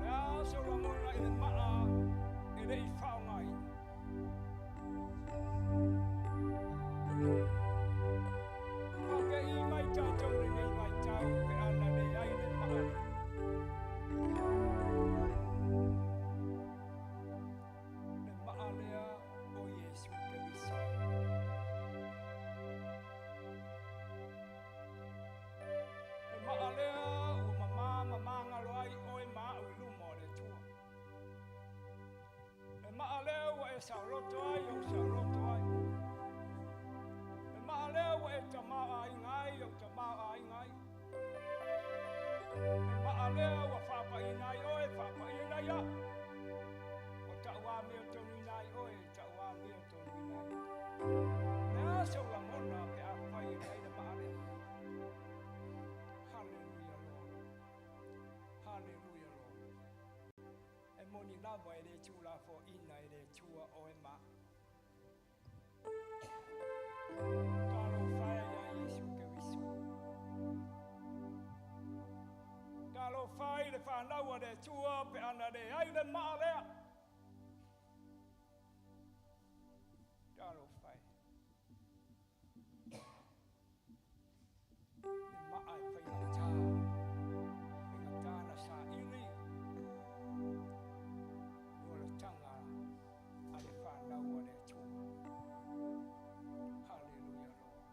le a sou lagona i le maa e le i faaaogaina? Faapei mai tatou i lenei vaitau pe ana leai le maa lea? Le maa lea o Iesu Keriso. Le maa lea ua mamā ma magalo ai oe ma au i luma o le Atua. Le maa lea ua e saoloto ai ou saoloto ai. Le maa lea ua e tamaoaiga ai ou tamaoaiga ai. Le maa lea ua faapaiina ai oe faapaiina ai au. Ua tauamiotonuina ai oe tauamiotonuina ai. O le a sou lagona pe afai e leai le maa lea? Hallelujah, Lord. Hallelujah, Lord. E moni lava e le tuulafoaina e le Atua oe ma au. Talofa e ia Iesu Keriso. Talofa i le fanau a le Atua pe ana leai le maa lea. Talofa e. Le maa e faigata. Faigata na saili. Le olataga a le fanau a le Atua. Hallelujah, Lord.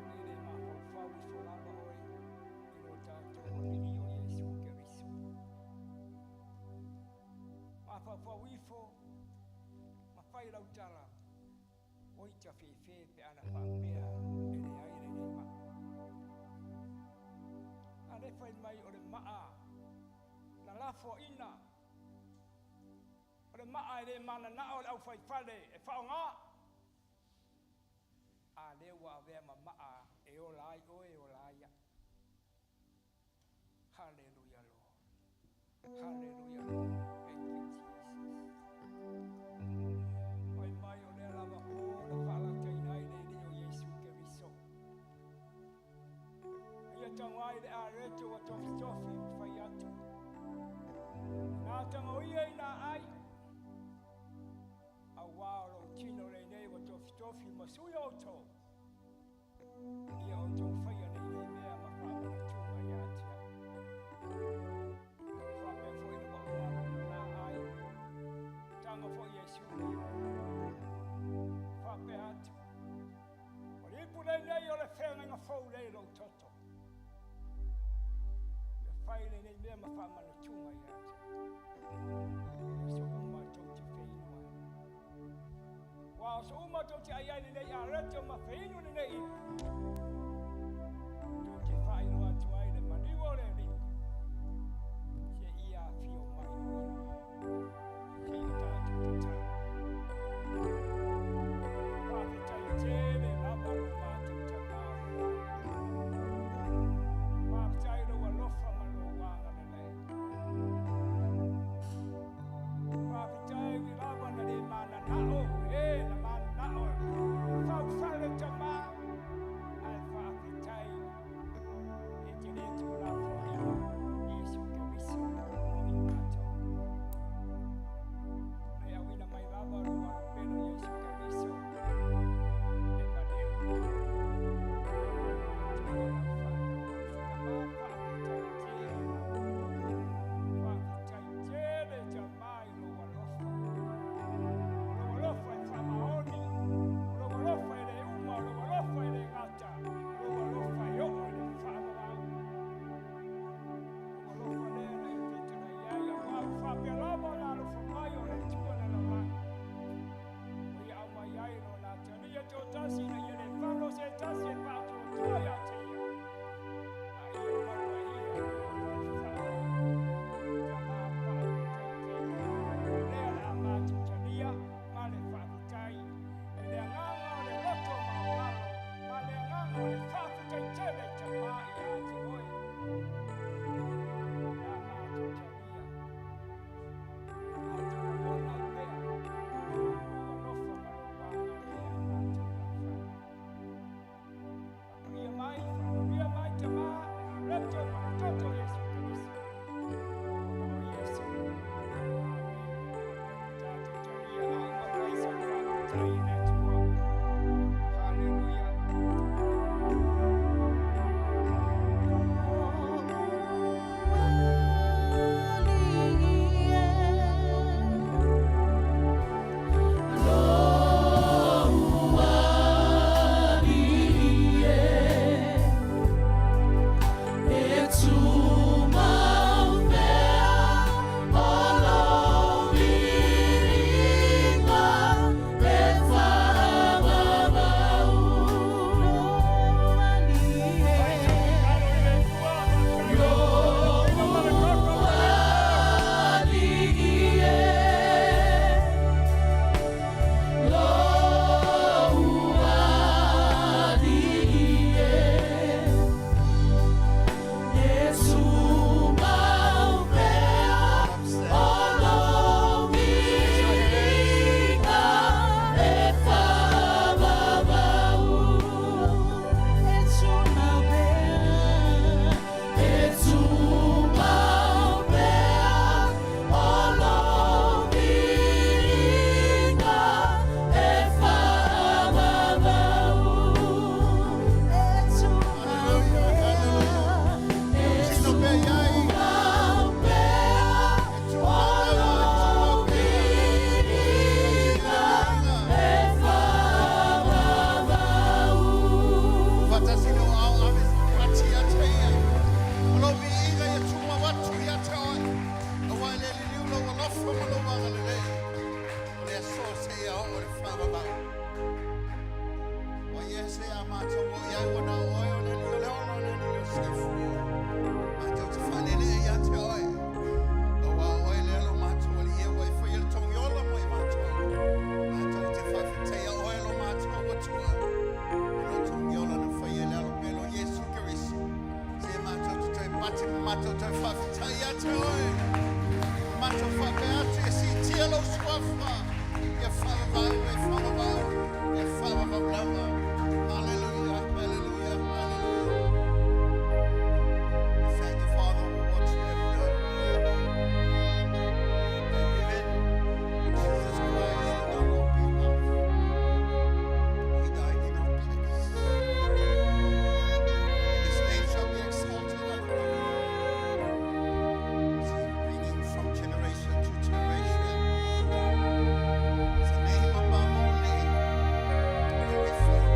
Mami le mafaufau ifo lava oe i lo tatou Alii o Iesu Keriso. Mafaufau ifo ma fai lau tala oi ta fefe pe ana faapea e leai lenei maa. A le fai mai o le maa na lafoaina. O le maa e le mananao le aufaifale e faaaoga. A lea ua avea ma maa e ola ai oe e ola ai au. Hallelujah, Lord. Hallelujah, Lord. Thank you, Jesus. Fai mai o lea lava po na faalataina ai le Alii o Iesu Keriso. Ia tago ai le areto ua tofitofi ma fai atu. Na tagoia ina ai. Auā o lou tino lenei ua tofitofi ma sui o outou. Ia outou faia lenei mea ma faamanatuga ia te au. Faapea foi ina ua uma na ai. Tago foi Iesu le ipu. Faapea atu. O le ipu lenei o le feagaiga fou lea i lou toto. Ia fai lenei mea ma faamanatuga ia te au. I aso uma tou te feinu ai. Aua o aso uma tou te ai ai lenei areto ma feinu lenei ipu. Tou te faailoa atu ai le maliu o le Alii. Seia afio mai o ia. Seia tatou tatalo. Faafetai tele lava lo matou Tamā o le lagi. Faafetai lou alofa ma lou agalelei. Faafetai ui lava na le mananao, e na mananao e faufale Tamā, ae Mate ma matou toe faafetai ia te oe. Matou faapea atu ia siitia lou suafa. Ia faavavau e faavavau. Ia faavavau lava. Hallelujah, hallelujah, hallelujah. We thank you, Father, for what you have done here. By giving Jesus Christ on our behalf. He died in our place. And his name shall be exalted on high. See, ringing from generation to generation. It's a name above all names. And we thank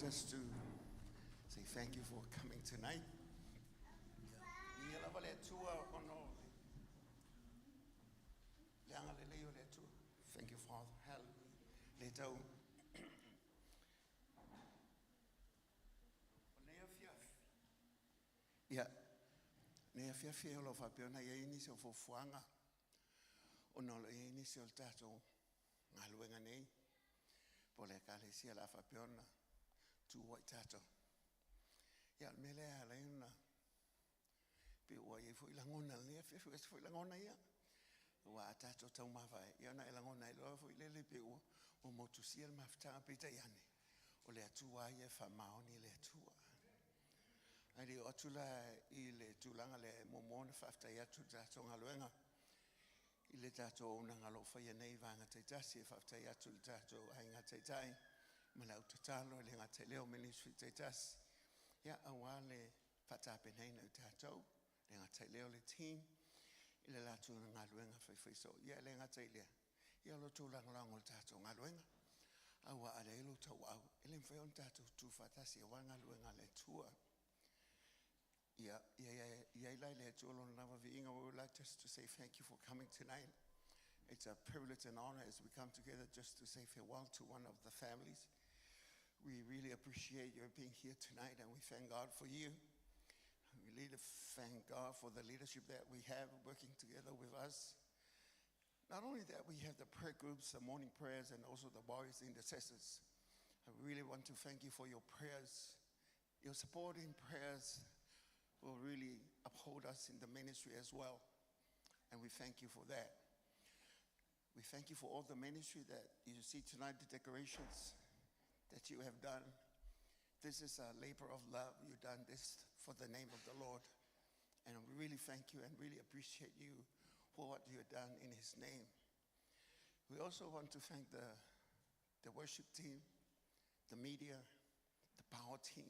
just to say thank you for coming tonight. Ia lava le Atua ona o le agalelei o le Atua. Thank you, Father. Hallelujah. Le tau. O nei afiafi. Ia, nei afiafi o lo o faapea ona i ai nisi o fuafuaga ona o lo o i ai nisi o le tatou galuega nei po o le Ekalesia o le a faapea ona tuua i tatou. Ia, o le mea lea e ala ai ona pei ua i ai foi lagona i lenei afiafi, ua ese foi lagona ia. Aua a tatou taumavae, ia ona e lagona ai loa foi lele pei ua motusia le mafutaga, peitai ane, o le Atua lava ia e faamaoni le Atua. Ae le i oo atu la i le tulaga lea, e muamua ona faafetai atu i le tatou galuega i le tatou auaunaga o lo o faia nei i vaega taitasi. E faafetai atu i le tatou Aiga Taitai ma le au tatalo, e le gata i lea o Ministry taitasi, ia aua le faatapenaina o i tatou, e le gata i lea o le team i le latou galuega faifaisoo. Ia e le gata i lea, ia o lo outou lagolago i le tatou galuega, aua a leai lo outou auau, e le mafai ona tatou tutu faatasi aua galuega a le Atua. Ia i ai la i le Atua lona lava viiga. We would like just to say thank you for coming tonight. It's a privilege and honor as we come together just to say farewell to one of the families. We really appreciate your being here tonight and we thank God for you. We really thank God for the leadership that we have working together with us. Not only that, we have the prayer groups, the morning prayers, and also the warriors intercessors. I really want to thank you for your prayers. Your supporting prayers will really uphold us in the ministry as well. And we thank you for that. We thank you for all the ministry that you see tonight, the decorations that you have done. This is a labor of love. You've done this for the name of the Lord. And we really thank you and really appreciate you for what you have done in His name. We also want to thank the worship team, the media, the power team,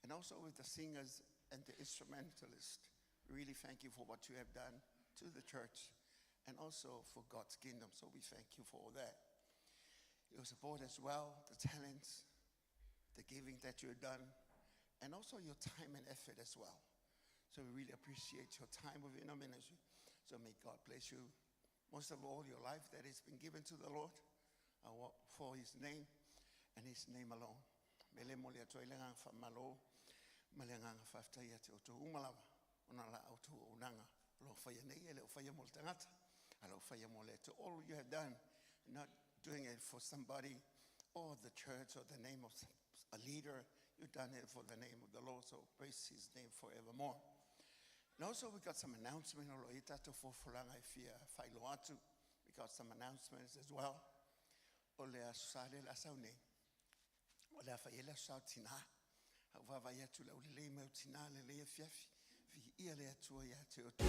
and also with the singers and the instrumentalists. We really thank you for what you have done to the church and also for God's kingdom. So we thank you for all that. Your support as well, the talents, the giving that you have done, and also your time and effort as well. So we really appreciate your time within our ministry. So may God bless you. Most of all, your life that has been given to the Lord for His name and His name alone. Mele mo le atoa i le agaga faamalo ma le agaga faafetai ia te outou uma lava ona o la outou auaunaga o lo o faia nei e le o faia mo le tagata a lo o faia mo le Atua. All you have done, not doing it for somebody or the church or the name of a leader, you've done it for the name of the Lord. So praise His name forevermore. And also we got some announcement o lo o i ai tatou folafolaga e fia faailoa atu. We got some announcements as well. O le Aso Sa lea o le a sau nei, o le a fai ai le Aso Sa o Tinā. A ua vaavaai atu i le aulelei mai o tinā i lenei afiafi, viia le Atua ia te outou.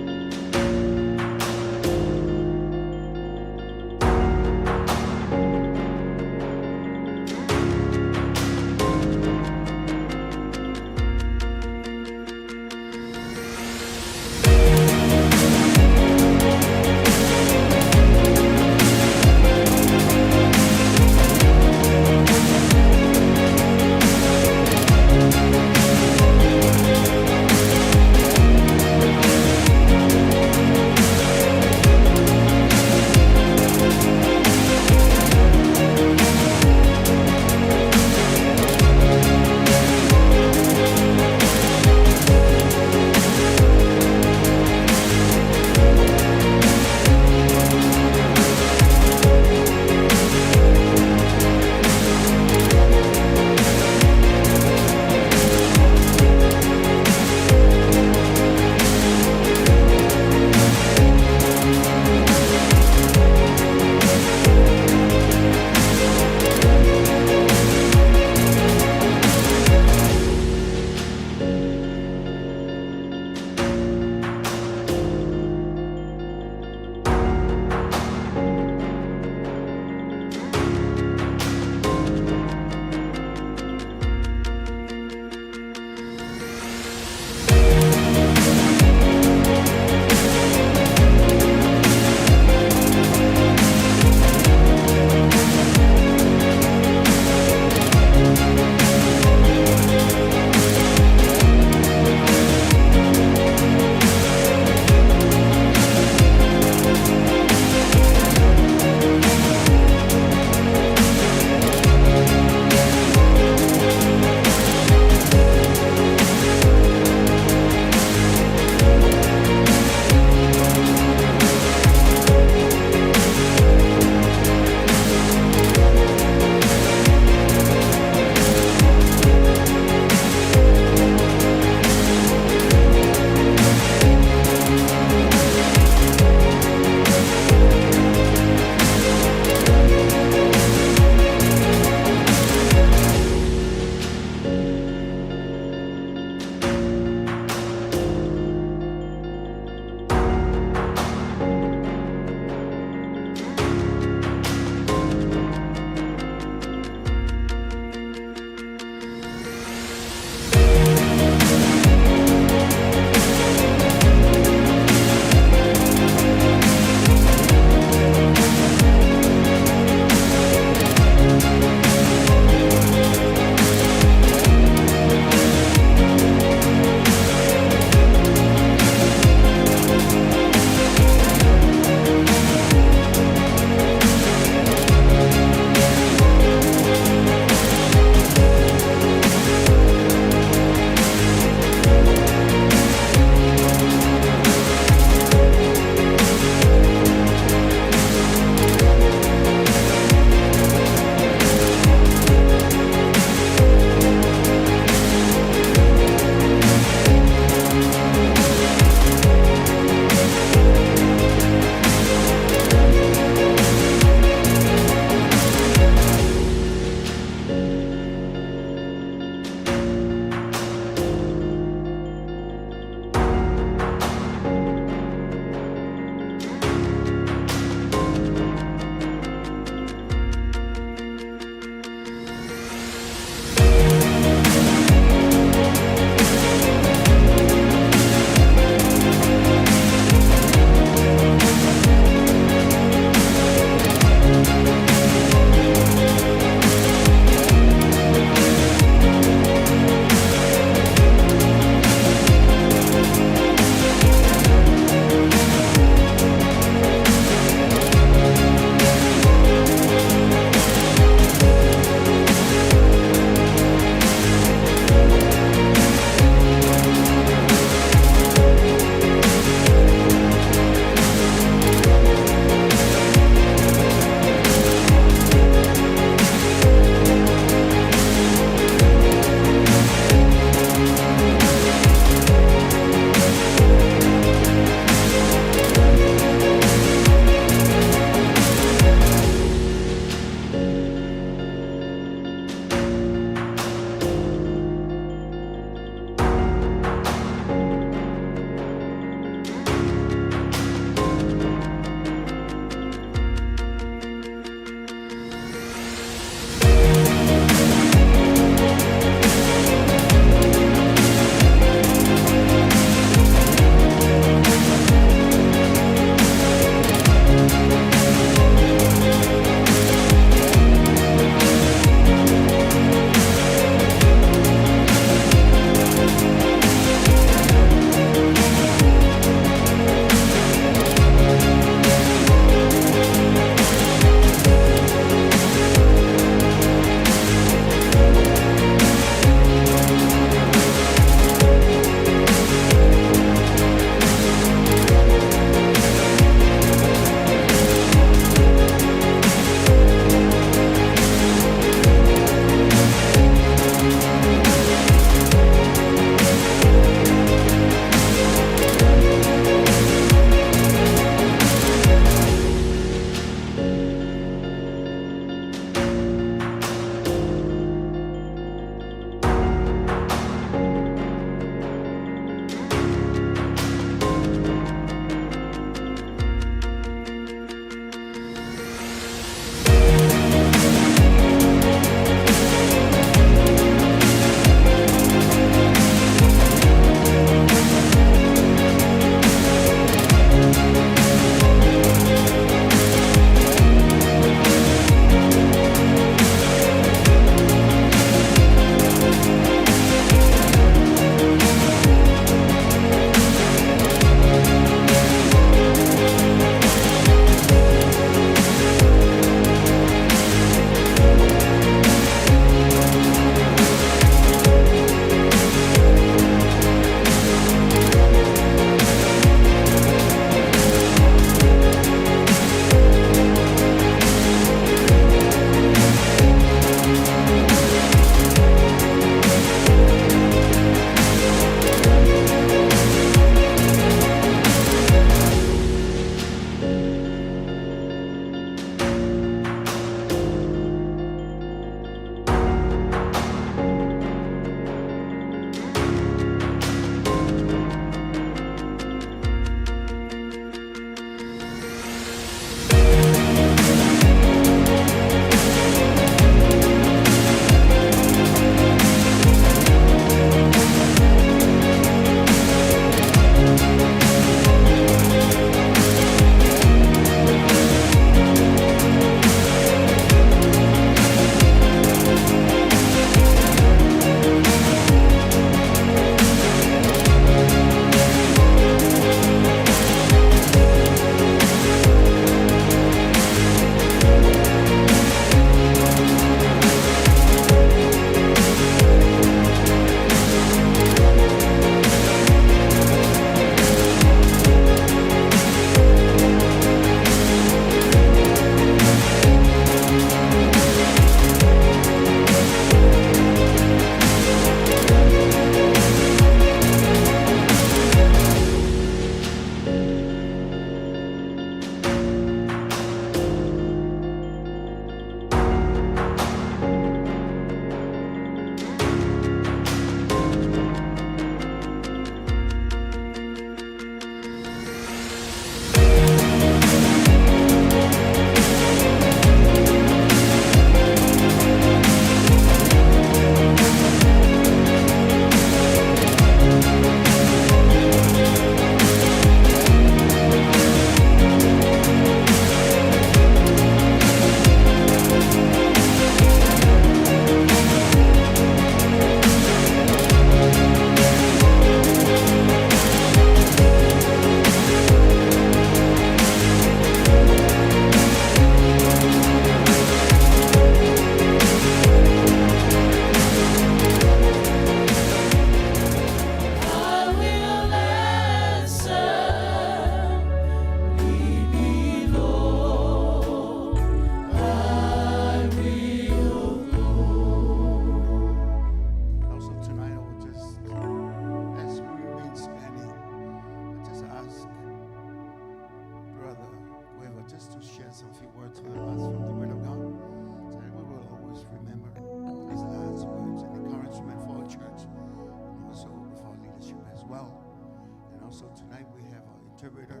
interpreter,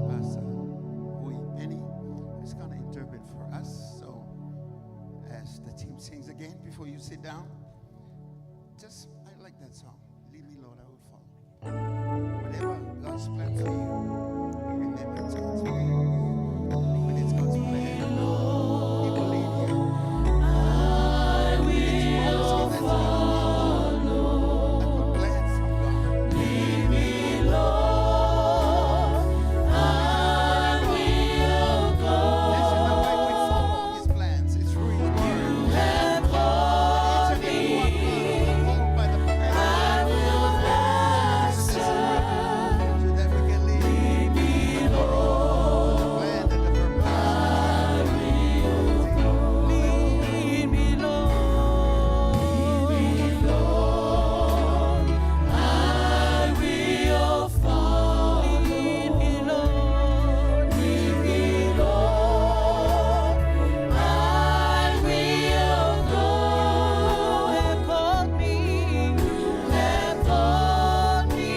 Pastor Hui Benny, is going to interpret for us. So, as the team sings again, before you sit down, just, I like that song. Lead me, Lord, I will follow. Whatever God's plan for you, remember it's God's plan. When it's God's plan, He will lead you. I will It's follow. A good plan from God. Lead me, Lord. I will go. This is the way we follow His plans. It's through His word. You have called Each and every one me. of us are called by the I plan will answer. so that we can lead Lead me, Lord. the plan and the purpose. Lead me, Lord. Lead me, Lord. I will follow. Lead me, Lord. Lead me, Lord. I will go. You have called me. You have called me.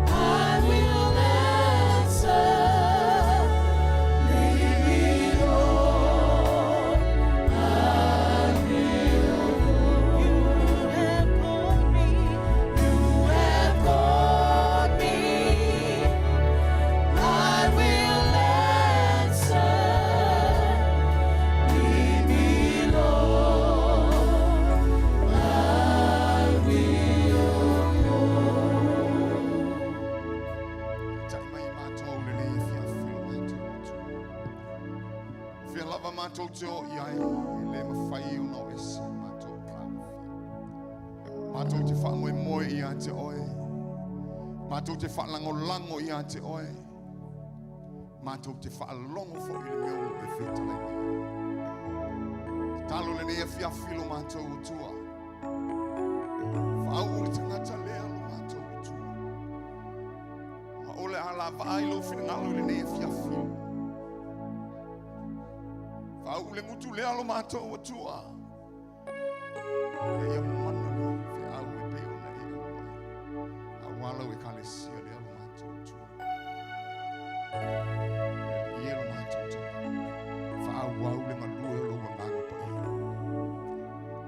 I will answer. Lead me, Lord. I will go. You have called me. You have called me. I will answer. Lead me, Lord. I will Tai mai mātou le le fia filo mātou tu. Fia lava mātou te o i ai, e le mawhai o no ese mātou klāu fia. Mātou te wha moe moe i a te oe. Mātou te wha lango lango i a te oe. Mātou te wha longo fo i le meo e whita lai mai. Te talo le nei fia filo mātou o tua. Wha au le tangata lea lo mātou o tua. Ma ole ala vaai lo whingalo le nei fia filo. Wha au le ngutu lea lo mātou o tua. E ia mana le fe au e pe ona e au mai. A wala e kale sia lea lo mātou o tua. E ia lo mātou tua. Wha au au le ngalue lo wangango pa ia.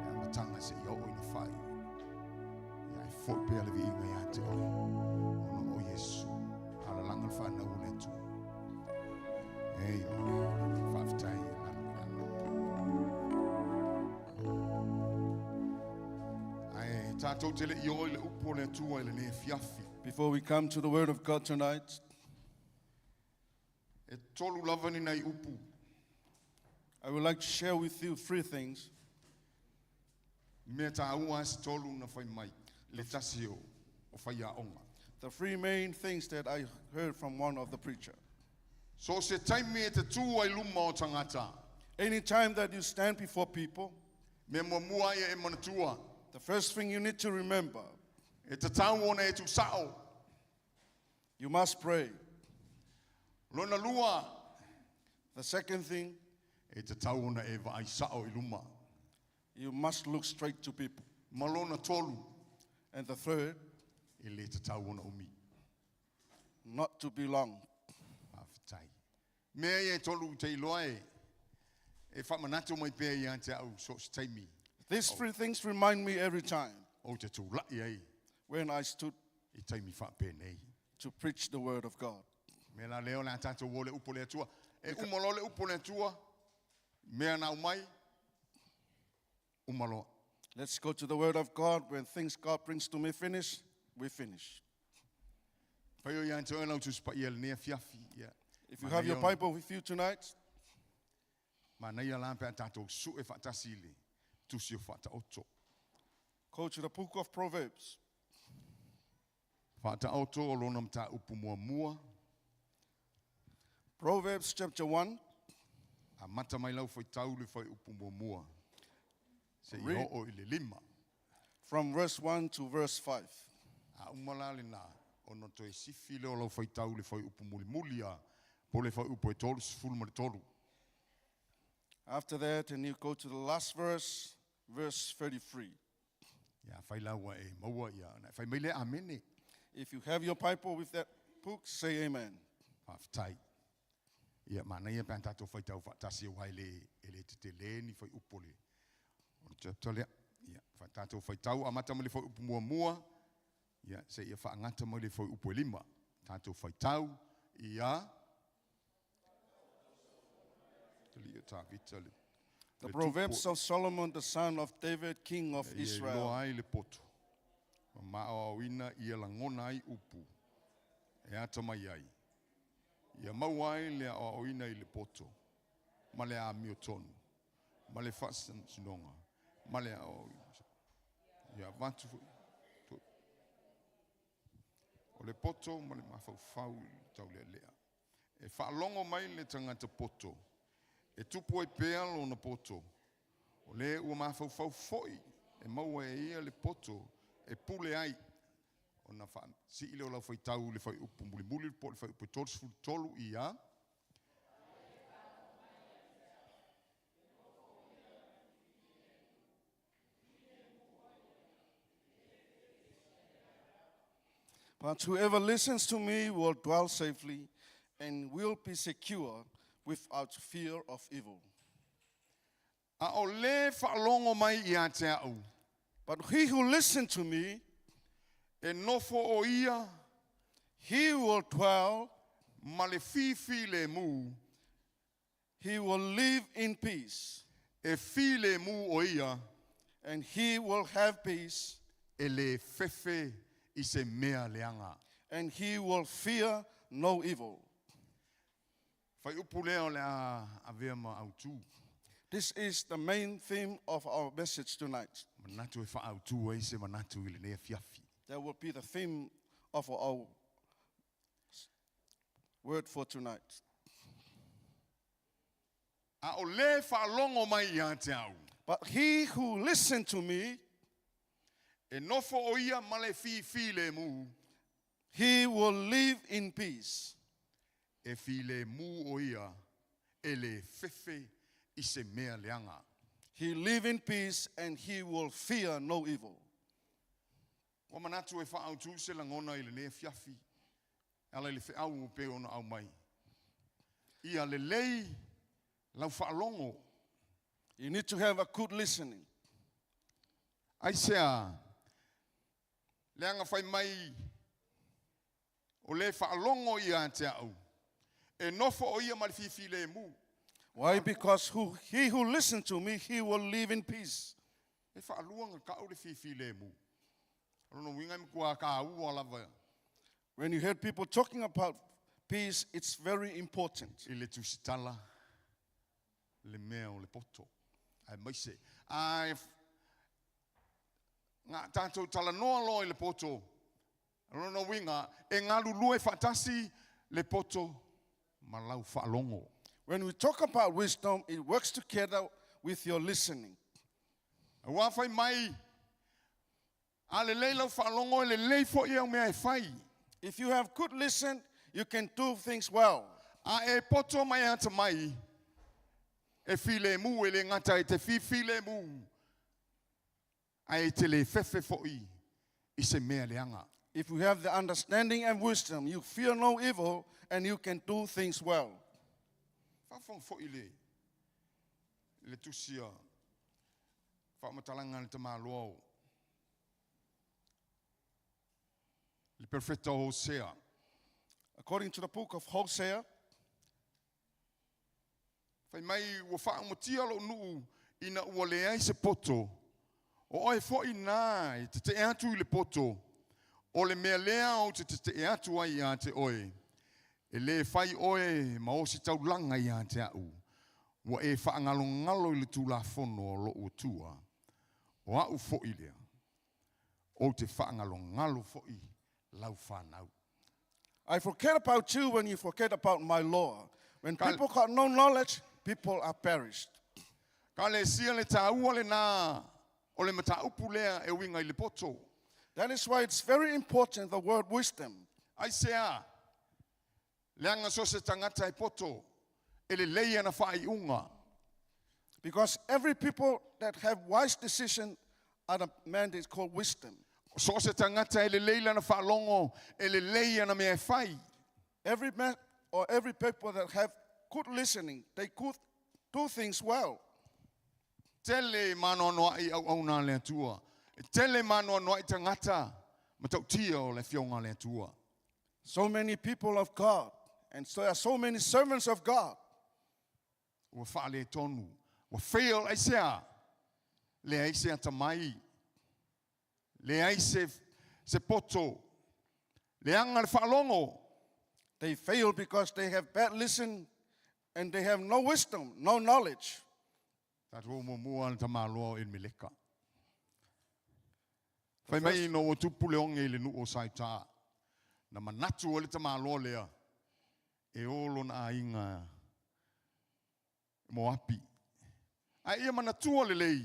E matanga se i o ina whai. Ia e fo pea le vi inga ia te oe. Ona o Yesu. Ala langa le whanau o le tu. Ei, o, whaaftai e lalo i lalo. Ai, tātou te le i o i le upo le tua i le ne fiafi. Before we come to the Word of God tonight, E tolu lava ni nei upu. I would like to share with you three things. Mea tā ua se tolu na whai mai. Le tasi o, o whai a onga. The three main things that I heard from one of the preacher. So se taimi e te tū ai luma o tangata. Anytime that you stand before people, Me mua mua ia e manatua. the first thing you need to remember, E te tau ona e tu sao. you must pray. Lona lua. The second thing, E te tau ona e vaai sao i luma. you must look straight to people. Ma lona tolu. And the third, E le te tau ona umi. not to be long. Whawhitai. Mea ia e tolu te iloa e. E whamanatu mai pēr i ante au so se taimi. These three things remind me every time O te tūlai ai when I stood i taimi whapēnei. to preach the Word of God. Me la leo la tātou o le upo le atua. E umalo le upo le atua. Mea nau mai. Umaloa. Let's go to the Word of God. When things God brings to me finish, we finish. Whai o i ante oe lau tusipa i ele nea fiafi. Ia. If you have your Bible with you tonight, Ma nei ala pe a tātou su e whaatasi le. Tusi o whaata oto. go to the book of Proverbs. Whaata oto o lona mta upu mua mua. Proverbs chapter 1, A mata mai lau whai taulu whai upu mua mua. Se i Read. o i le lima. from verse 1 to verse 5. A umala le nā. Ono toe sifi leo lau whai taulu whai upu muli muli a. Po le whai upu e tolu sifulu ma le tolu. After that, and you go to the last verse, verse 33. Ia whai laua e maua ia. Na whai mai le amene. If you have your Bible with that, book say amen. Faafetai. Ia, manaia pe ana tatou faitau faatasi aua e le, e le tetele ni fuaiupu o le, o le chapter lea. Ia, fa tatou faitau amata mai le fuaiupu muamua, ia, seia faagata mai le fuaiupu e lima. Tatou faitau, ia, Alii o Tavita le, The le Proverbs tupu of Solomon, the son of David, king of ia iloa Israel. ai le poto, ma maoaoina ia lagona ai upu e atamai ai. Ia maua ai le aoaoina i le poto, ma le amiotonu, ma le faasinasinoga, ma le aoaoina. Ia avatu foi o le poto ma le mafaufau i le taulealea. E faalogo mai le tagata poto, e tupu ai pea lona poto, o le ua mafaufau foi e maua e ia le poto e pule ai. Ona faasii lea o lau faitau i le fuaiupu mulimuli po o le fuaiupu e 33 ia. But whoever listens to me will dwell safely and will be secure without fear of evil. A o le faalogo mai ia te au, But he who listens to me, e nofo o ia he will dwell, ma le fifilemu, he will live in peace, e filemu o ia, and he will have peace, e le fefe i se mea leaga. and he will fear no evil. Fuaiupu lea o le a avea ma autu. This is the main theme of our message tonight. Manatu e faaautu ai se manatu i lenei afiafi. That will be the theme of our word for tonight. A o le faalogo mai ia te au, But he who listens to me, e nofo o ia ma le fifilemu, he will live in peace, e filemu o ia, e le fefe i se mea leaga. He live in peace and he will fear no evil. Ua manatu e faaautu se lagona i lenei afiafi, e ala i le feau e pei ona aumai. Ia lelei lau faalogo. You need to have a good listening. Aisea? Leaga fai mai o le faalogo ia te au, e nofo o ia ma le fifilemu. Why? Because he who listens to me, he will live in peace. E faalua ona tau le fifilemu. O lona uiga e matua taua lava When you hear people talking about peace, it's very important. i le tusitala le mea o le poto. Aemaise. A e tatou talanoa loa i le poto, o lona uiga e galulue faatasi le poto ma lau faalogo. When we talk about wisdom, it works together with your listening. Aua fai mai, a lelei lau faalogo e lelei foi au mea e fai. If you have good listen, you can do things well. A e poto ma e atamai, e filemu e le gata e te fifilemu, ae e te le fefe foi i se mea leaga. If you have the understanding and wisdom, you fear no evil and you can do things well. Faafofoga foi le le tusi a faamatalaga a le tamaloa o le perofeta o Hosea. According to the book of Hosea, Fai mai ua faaumatia lou nuu ina ua leai se poto, o oe foi na e tetee atu i le poto, o le mea lea ou te tetee atu ai ia te oe, e le fai oe ma ositaulaga ia te au, ua e faagalogalo i le tulafono o lou Atua, o au foi lea, ou te faagalogalo foi lau fanau. I forget about you when you forget about my law. When people got no knowledge, people are perished. Kalesia le taua lena o le mataupu lea e uiga i le poto. That is why it's very important, the word wisdom. Aisea? Leaga so se tagata e poto, e lelei ana faaiuga. Because every people that have wise decision are the man that is called wisdom. So se tagata e lelei lana faalogo, e lelei ana mea e fai. Every man or every people that have good listening, they could do things well. Tele maanoanoaʻi auauna a le Atua. E tele maanoanoaʻi tagata matautia o le afioga a le Atua. So many people of God, and so there are so many servants of God. Ua faaletonu, ua fail aisea? Leai se atamai, leai se, se poto, leaga le faalogo. They fail because they have bad listen and they have no wisdom, no knowledge. Tatou muamua le tamaloa o Elimeleka. Fai mai ina ua tupu le oge i le nuu o Saitā, na manatu ai le tamaloa lea e o lona aiga i Moapi. Ae ia manatua lelei,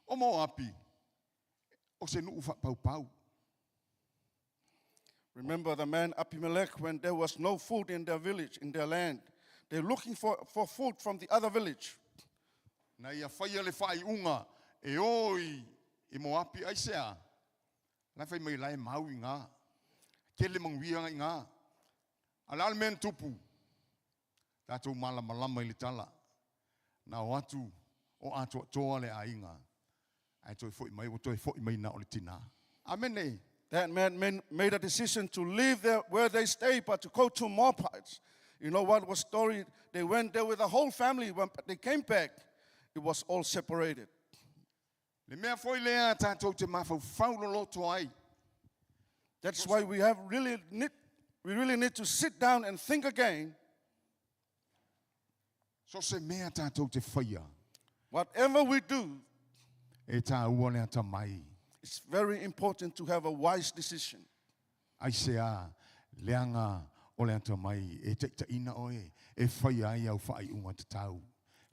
o Moapi, o se nuu faapaupau. Remember the man Abimelech when there was no food in their village, in their land. They're looking for food from the other village. Na ia faia le faaiuga e o i, i Moapi aisea? La e fai mai la e mau i gā. Tele manuia i gā. A le a le mea na tupu? Tatou malamalama i le tala. Na o atu o atoatoa le aiga. Ae toe foi mai, ua toe foi mai na o le tinā. Amene. That man made a decision to leave there where they stay, but to go to Moabites. You know what was story? They went there with the whole family. When they came back, it was all separated. Le mea foi lea tatou te mafaufau loloto ai. That's why we really need to sit down and think again. So se mea tatou te faia. Whatever we do, E tāua le atamai. it's very important to have a wise decision. Aisea, leaga o le atamai e taitaiina oe e faia ai au faaiuga tatau.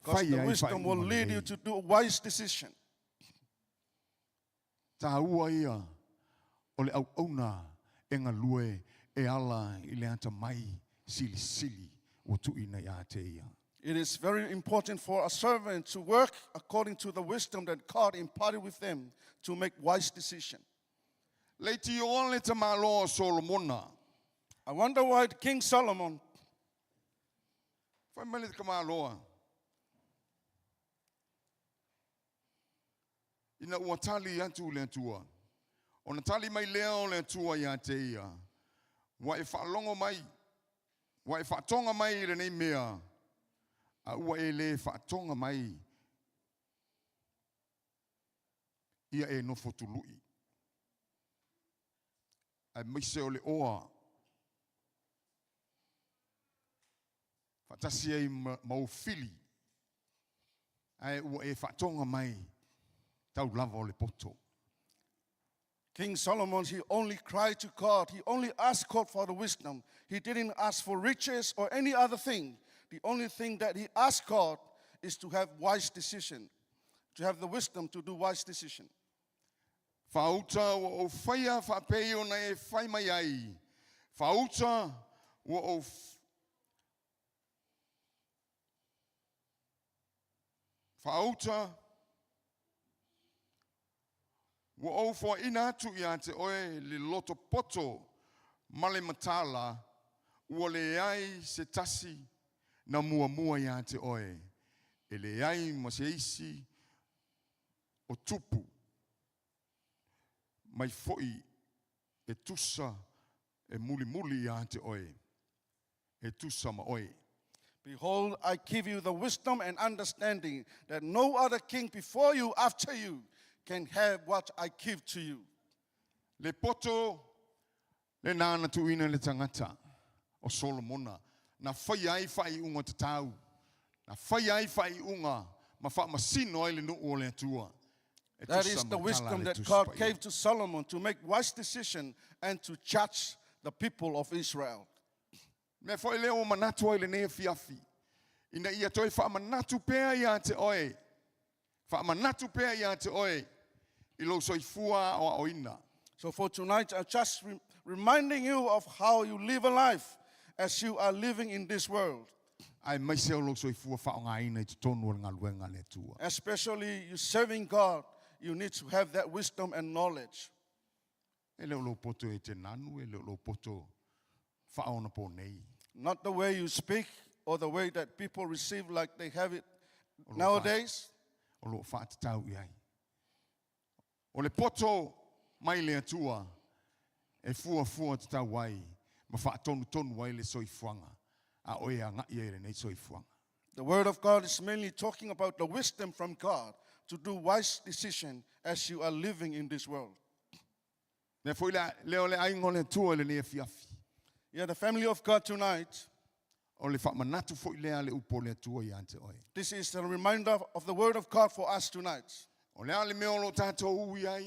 Because the Faia ai wisdom will faaiuga lead you lelei. to do a wise decision. Tāua ia o le auauna e galue e ala i le atamai silisili ua tuuina ia te ia. It is very important for a servant to work according to the wisdom that God imparted with them to make wise decision. Leitioa le tamaloa o Solomona. I wonder why King Solomon, Fai mai le tamaloa. Ina ua tali atu le Atua. Ona tali mai lea o le Atua ia te ia. Ua e faalogo mai. Ua e faatoga mai i lenei mea. A ua e le faatoga mai. Ia e nofo tului. Aemaise o le oa. Faatasi ai ma, ma ou fili. Ae ua e faatoga mai tau lava o le poto. King Solomon, he only cried to God. He only asked God for the wisdom. He didn't ask for riches or any other thing. The only thing that he asked God is to have wise decision, to have the wisdom to do wise decision. Faauta ua ou faia faapei ona e fai mai ai. Faauta ua ou faauta ua ou foaina atu ia te oe le loto poto ma le mataala ua leai se tasi na muamua ia te oe. E leai ma se isi o tupu mai foi e tusa e mulimuli ia te oe. E tusa ma oe. Behold, I give you the wisdom and understanding that no other king before you, after you, can have what I give to you. Le poto le nā na tuuina le tagata o Solomona. Na faia ai faaiuga tatau. Na faia ai faaiuga ma faamasino ai le nuu o le Atua. E That tusa is the ma tala wisdom le that Tusi God Paia. gave to Solomon to make wise decision and to judge the people of Israel. Mea foi lea ua manatu ai lenei afiafi. Ina ia toe faamanatu pea ia te oe. Faamanatu pea ia te oe. I lou soifua aoaoina. So for tonight, I'm just reminding you of how you live a life as you are living in this world. Aemaise o lou soifua faaaogaina i totonu o le galuega a le Atua. Especially you serving God, you need to have that wisdom and knowledge. E le o lou poto e te nanu, e le o lou poto. faaonapō nei. Not the way you speak or the way that people receive like they have it O loo nowadays. O loo faatatau i ai. O le poto mai le Atua e fuafua tatau ai ma faatonutonu ai le soifuaga a oe agaʻi ai i lenei soifuaga. The word of God is mainly talking about the wisdom from God to do wise decision as you are living in this world. Mea foi le lea o le aiga o le Atua i lenei afiafi. Yeah, the family of God tonight. O le faamanatu foi lea a le upu o le Atua ia te oe. This is a reminder of the word of God for us tonight. O le a le mea o loo tatou ui ai?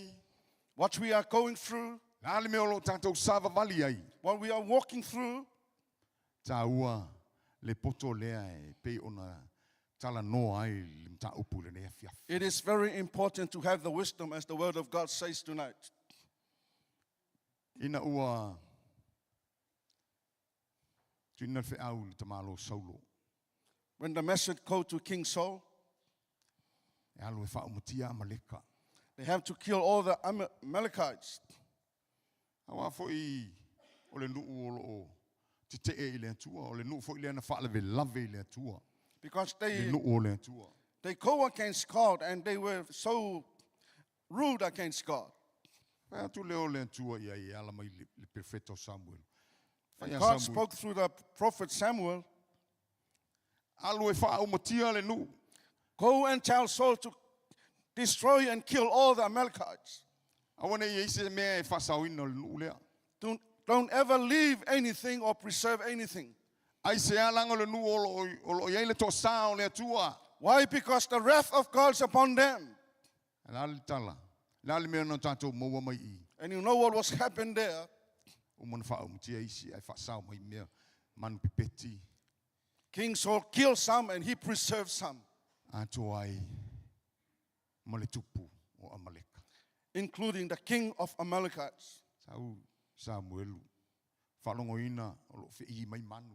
What we are going through, Le a le mea o loo tatou savavali ai? what we are walking through, Taua le poto lea e pei ona talanoa ai le mataupu i lenei afiafi. it is very important to have the wisdom as the word of God says tonight. Ina ua tuuina le feau i le tamālo Saulo. When the message go to King Saul, E alu e faaumatia Amaleka. they have to kill all the Amalekites. Auā foi o le nuu o loo tetee i le Atua, o le nuu foi lea na faalavelave i le Atua. Because Le they, nuu o le Atua. they go against God and they were so rude against God. Fai atu lea o le Atua i ai e ala mai le perofeta o Samuelu. Fai And a God Samuelu. spoke through the prophet Samuel, Alu e faaumatia le nuu. go and tell Saul to destroy and kill all the Amalekites. Aua ne i ai se mea e faasaoina o le nuu lea. Don't ever leave anything or preserve anything. Aisea leaga o le nuu o loo o loo i ai le toasā o le Atua. Why? Because the wrath of God is upon them. O le a le tala? O le a le mea na tatou maua mai i i? And you know what was happened there? Uma ona faaumatia isi ae faasao mai mea manu pepeti. King Saul killed some and he preserved some, Atoa ai ma le tupu o Amaleka. including the king of Amalekites. Sau Samuelu, faalogoina o loo feʻī mai manu.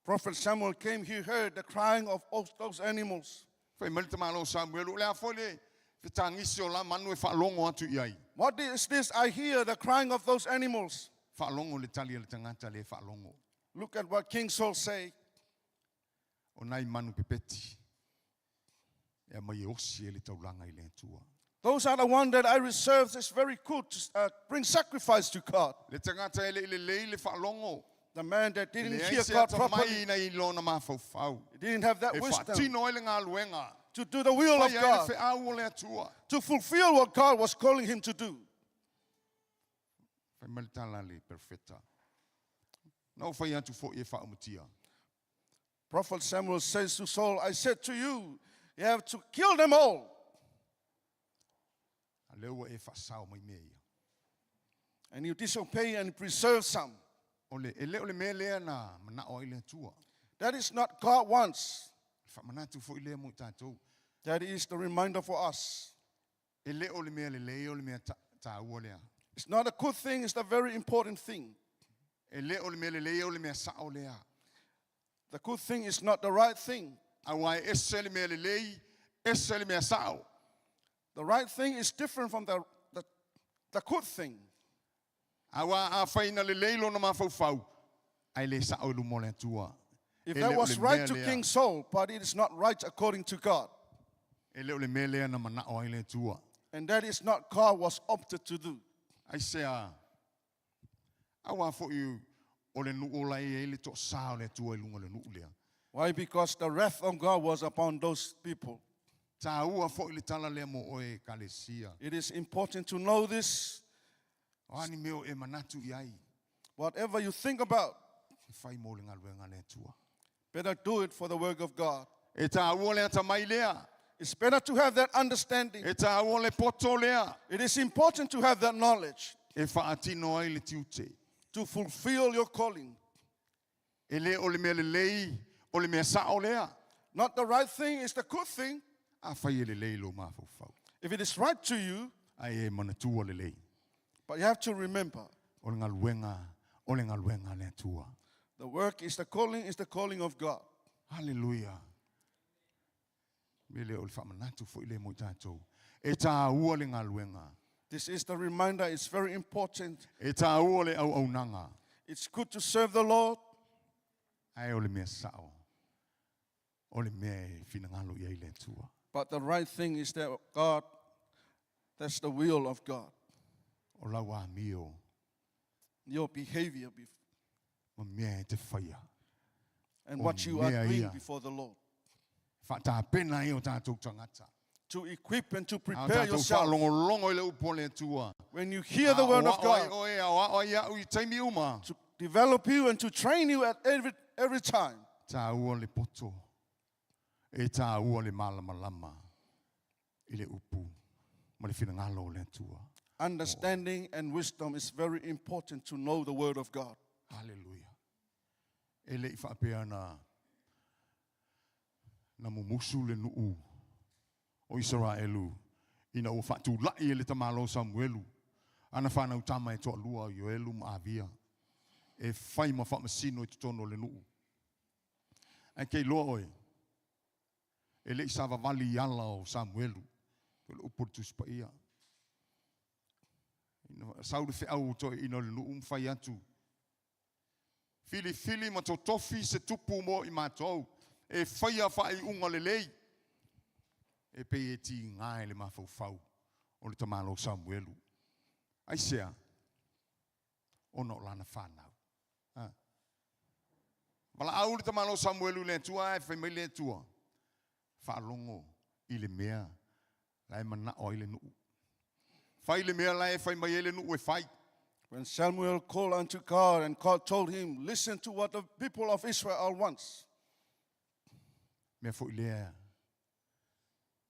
Prophet Samuel came, he heard the crying of all those animals. Fai mai le tamālo o Samuelu, o le a foi le fetagisi o la manu e faalogo atu i ai. What is this? I hear the crying of those animals. Faalogo le tali a le tagata lea e faalogo. Look at what King Saul say. O nai manu pepeti e aumai e osi ai le taulaga i le Atua. Those are the one that I reserved. It's very good to bring sacrifice to God. Le tagata e le i lelei le faalogo. The man that E didn't leai hear se God atamai properly, ina i lona mafaufau. he didn't have that E wisdom faatino ai le galuega. to do the will of Fai ai le God, feau o le Atua. to fulfill what God was calling him to do. Fai mai le tala a le perofeta. Na ou fai atu foi e faaumatia. Prophet Samuel says to Saul, I said to you, you have to kill them all. A lea ua e faasao mai mea ia. And you disobey and preserve some. O le, e le o le mea lea na manao ai le Atua. That is not God wants. Le faamanatu foi lea mo i tatou. That is the reminder for us. E le o le mea lelei o le mea taua lea. It's not a good thing, it's the very important thing. E le o le mea lelei o le mea sao lea. The good thing is not the right thing. Aua e ese le mea lelei, ese le mea sao. The right thing is different from the good thing. Aua afai ina lelei lona mafaufau, ae le sao i luma o le Atua. If E that le o was le right mea to lea. King Saul, but it is not right according to God. E le o le mea lea na manao ai le Atua. And that is not God was opted to do. Aisea? Aua foi o le nuu o la e i ai le toasā o le Atua i luga o le nuu lea. Why? Because the wrath of God was upon those people. Taua foi le tala lea mo oe e ekalesia. It is important to know this. O a ni mea o e manatu i ai? Whatever you think about, E fai mo le galuega a le Atua. better do it for the work of God. E taua le atamai lea. It's better to have that understanding. E taua le poto lea. It is important to have that knowledge E faatino ai le tiute. to fulfill your calling. E le o le mea lelei, o le mea sao lea. Not the right thing is the good thing. Afai e lelei lou mafaufau. If it is right to you, Ae e manatua lelei. but you have to remember O le galuega, o le galuega a le Atua. the work is the calling, is the calling of God. Haleluia. Me lea o le faamanatu foi lea mo i tatou. E taua le galuega. This is the reminder, it's very important. E taua le auaunaga. It's good to serve the Lord, Ae o le mea sao, o le mea e finagalo i ai le Atua. but the right thing is that God, that's the will of God. O lau amio Your behavior ma mea e te faia. and O what you are mea doing ia. before the Lord. Faatapena ai o tātou tagata. To equip and to A o prepare tātou yourself. whaalongolongo i le upu o le Atua. When you hear the word of A o ai God, oe, a o ao ai au i taimi uma. to develop you and to train you at every time. Tāua le poto. E tāua le malamalama i le upu ma le finagalo o le Atua. Understanding and wisdom is very important to know the word of God. Hallelujah. E le i whaapea na mumusu le nuu o Israelu ina ua faatulai e le tamālō Samuelu ana fanau tama e toalua o Ioelu ma Avia e fai ma faamasino i totonu o le nuu. Ae ke iloa oe, e le i savavali i ala o Samuelu, o le upu o le Tusi Paia. Ina sau le feau o toeaiina o le nuu ma fai atu, Filifili ma totofi se tupu mo i matou, e faia faaiuga lelei, e pei e tiga i le mafaufau o le tamālō Samuelu. Aisea? Ona o lana fanau. A. Valaau le tamālō Samuelu i le Atua, ae fai mai le Atua, Faalogo i le mea la e manao ai le nuu. Fai le mea la e fai mai ai le nuu e fai. When Samuel called unto God and God told him, Listen to what the people of Israel wants. Mea foi lea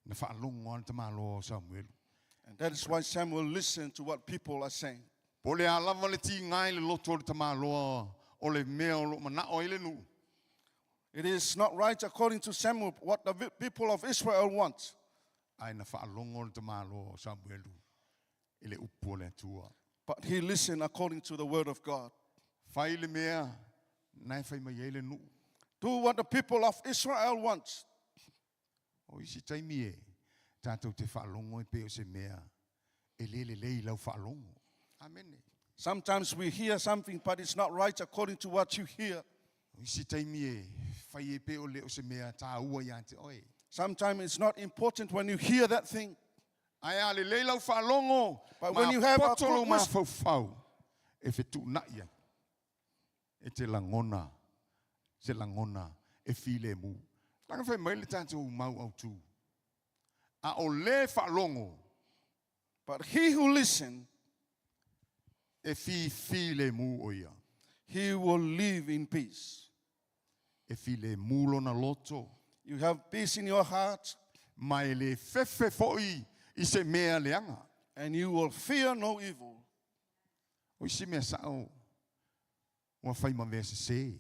na faalogo lava le tamāloa o Samuelu. And that is why Samuel listened to what people are saying. Po o le a lava le tiga i le loto o le tamāloa o le mea o lo o manao ai le nuu. It is not right according to Samuel what the people of Israel want. Ae na faalogo le tamāloa o Samuelu i le upu a le Atua. But he listened according to the word of God. Fai le mea na e fai mai ai le nuu. Do what the people of Israel want. O isi taimi e tātou te faalogo e pei o se mea e le lelei i lau faalogo. Amene. Sometimes we hear something, but it's not right according to what you hear. O isi taimi e fai e pei o le o se mea tāua ia te oe. Sometimes it's not important when you hear that thing. Ae a lelei lau faalogo, But ma when you have a poto lou good wisdom- mafaufau e fetuunai ai, e te lagona se lagona e filemu. Leaga fai mai le tatou mau autu, a o le faalogo, But he who listen, e fifilemu o ia. he will live in peace. E filemu lona loto. You have peace in your heart. Ma e le fefe foi i se mea leaga. And you will fear no evil. O isi mea sao, ua fai ma mea sese.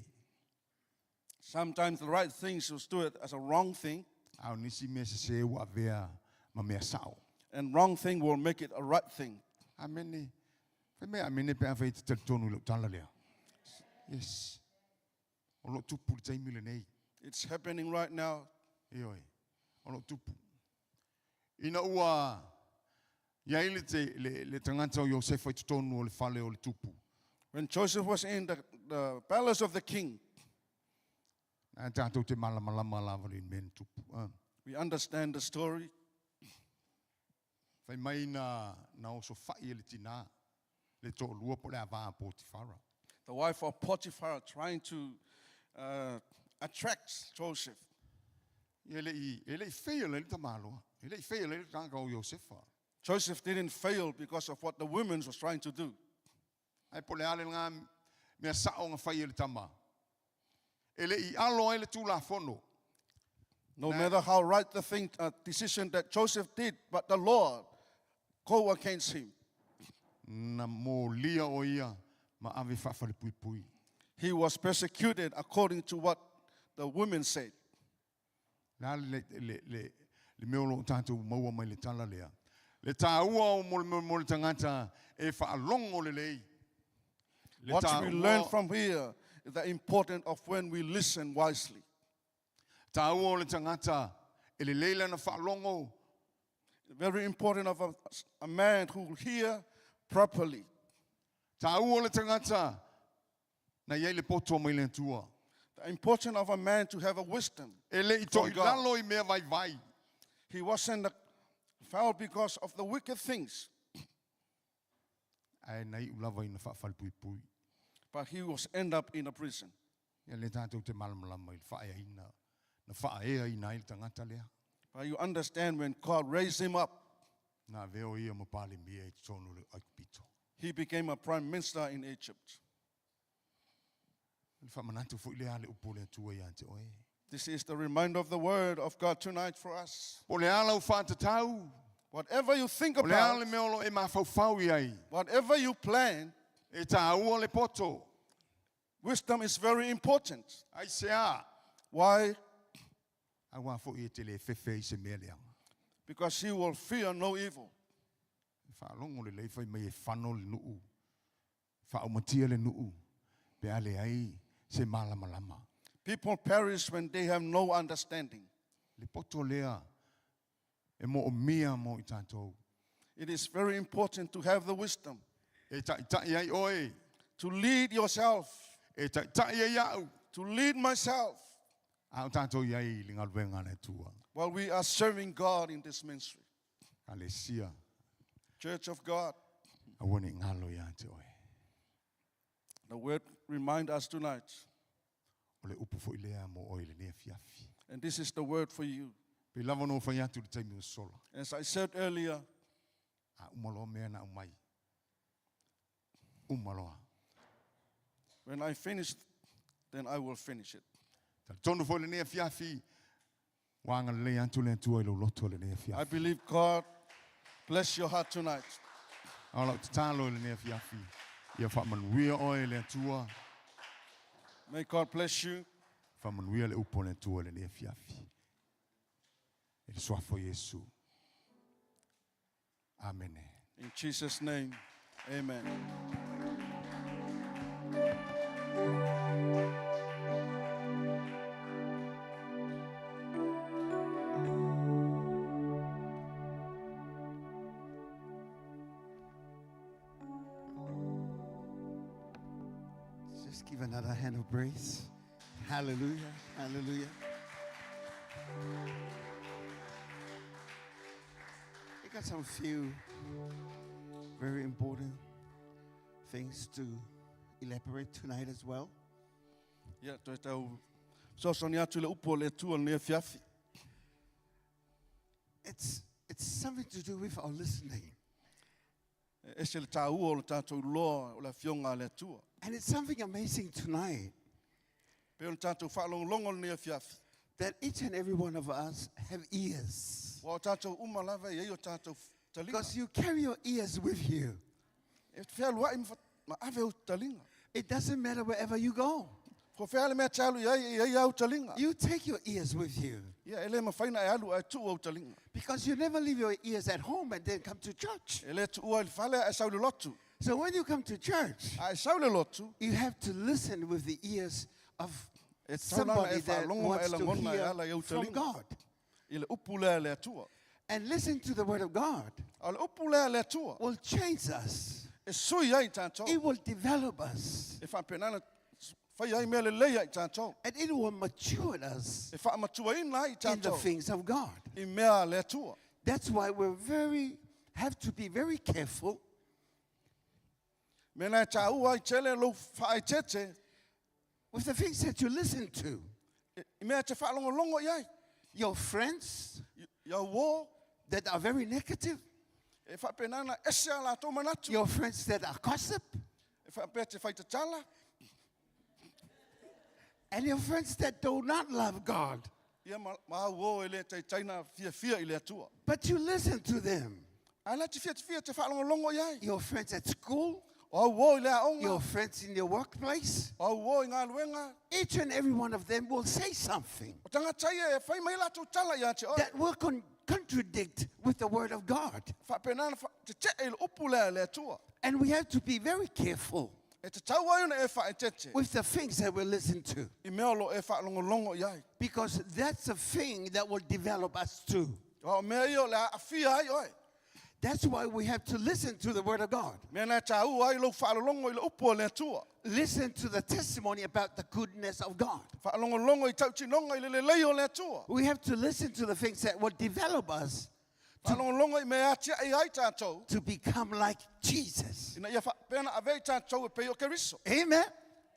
Sometimes the right things is do it as a wrong thing. A o nisi mea sese ua avea ma mea sao. And wrong thing will make it a right thing. Amene. Fai mai amene pe a fai te talitonu i lau tala lea. Yes. O lo o tupu le taimi lenei. It's happening right now. Ioe. O lo o tupu. Ina ua i ai le, te, le, le tagata o Iosefa i totonu o le fale o le tupu. When Joseph was in the palace of the king. Nā tātou te malamalama lava le mea na tupu. Ah. We understand the story. Fai mai na, na osofai e le tinā, le toalua po o le ava a Potifara. The wife of Potiphar trying to attract Joseph. E le i, e le i fail ai le tamaloa. E le i fail ai le tagata o Iosefa. Joseph didn't fail because of what the women was trying to do. Ae po o le a le lena mea sao na fai e le tama. E le i alo ai le Tulafono. No matter how right the thing, decision that Joseph did, but the Lord go against him. Na molia o ia ma ave faafalepuipui. He was persecuted according to what the women said. Le a le, le, le, le mea o lo o tatou maua mai le tala lea? Le taua o mo le, mo le tagata e faalogo lelei. Le What we learn taua, from here is the importance of when we listen wisely. taua o le tagata e lelei lana faalogo. Very important of a man who hear properly. Taua o le tagata Na iai le poto mai le Atua. The importance of a man to have a wisdom. E le i From toi God. lalo i mea vai vai. He wasn't foul because of the wicked things, Ae na iu lava ina whaafalpui but he was end up in a prison. Ia le tātou te malamalama i le whaeaina. Na whaea ina ai le tangata lea. But you understand when God raised him up, Na veo ia mo pale mia i tonu le aikupito. he became a prime minister in Egypt. Le whaamanatu fo i le ale upo le atua ia te oe. This is the reminder of the word of God tonight for us. O le ala o whātatau. Whatever you think O le about, ale mea o lo e mawhauwhau i ai. whatever you plan, E tā ua le poto. wisdom is very important. Ai se a. Why? A wā fo i e te le whewhe i se mea leanga. Because he will fear no evil. E whaalongo le leiwhai mai e whano le nuu. Whaaumatia le nuu. Pe ale ai se malamalama. People perish when they have no understanding. Le poto lea e mo o mia mo i tātou. It is very important to have the wisdom E tai ai oe. to lead yourself, E tai ai au. to lead myself A o tātou i ai le ngaluenga le tua. while we are serving God in this ministry. A le sia Church of God, a wane ngalo ia te oe. the word remind us tonight, O le upu fo i lea mo oe le nea fiafi. and this is the word for you. Pe lava no whai atu le taimi o sola. As I said earlier, A umaloa mea na umai. Umaloa. when I finish, then I will finish it. Tonu fo le nea fiafi. Wanga le atu le atua i lo loto le nea I fiafi. believe God bless your heart tonight. A lau tatalo i le nea fiafi. Ia whaamanuia oe le atua. May God bless you. Whaamanuia le upo le atua le nea fiafi. E le suafo Yesu. Amene. In Jesus' name, amen. Just give another hand of praise. Hallelujah. Hallelujah. I got some few very important things to elaborate tonight as well. Ia, toe tau sosoni atu le upo le tua le fiafi. It's something to do with our listening. E ese le tāua o le tātou loa o le fionga le atua. And it's something amazing tonight Pe o le tātou whaalongolongo le nea fiafi. that each and every one of us have ears. Wa o tātou uma lava i o tātou talinga. Because you carry your ears with you. E whia lua i ma ave o talinga. It doesn't matter wherever you go. Ko whia le mea te alu i ai, i ai au talinga. You take your ears with you. Ia, e le mawhaina e alu ai tuu au talinga. Because you never leave your ears at home and then come to church. E le tuua i le fale e sau le lotu. So when you come to church, A e sau le lotu, you have to listen with the ears of e taulana somebody e that whaalongo ma e wants to langona e ala i hear au from talinga. God. I le upu lea le atua. And listen to the word of God A le upu lea le atua. will change us. E sui ai tātou. It will develop us. E whaapenana, whai ai mea le leia i tātou. And it will mature us E whaamatua ina ai in the tātou. things of God. I mea le atua. That's why we have to be very careful Mena e tāua ai tele lo whaai tete, with the things that you listen to. i mea te whaalongolongo i ai. Your friends Ia wō, that are very negative, e whaapenana ese a lātou manatu. your friends that are gossip, E whaapea te whaitatala. and your friends that do not love God. Ia ma wō e le teitaina fia fia i le atua. But you listen to them. A la te fia te fia te whaalongolongo i ai. Your friends at school, O wō i le aonga. your friends in your workplace, O wō i ngā luenga. each and every one of them will say something O tangata ia e whai mai lātou tala ia te oi. that will contradict with the word of God. Whaapenana te te e le upu lea le atua. And we have to be very careful E te tau ai ona e whae tete. with the things that we listen to, I mea lo e whaalongolongo i ai. because that's the thing that will develop us too. O mea ia o le a fia ai oe. That's why we have to listen to the Word of God. Mea na tāua ai lou whaalolongo i le upu o le Atua. Listen to the testimony about the goodness of God. Whaalongolongo i tautinonga i le lelei o le Atua. We have to listen to the things that will develop us Whaalongolongo i mea atia i ai tātou. to become like Jesus. Ina ia whaapena ave i tātou e pei o Keriso. Amen.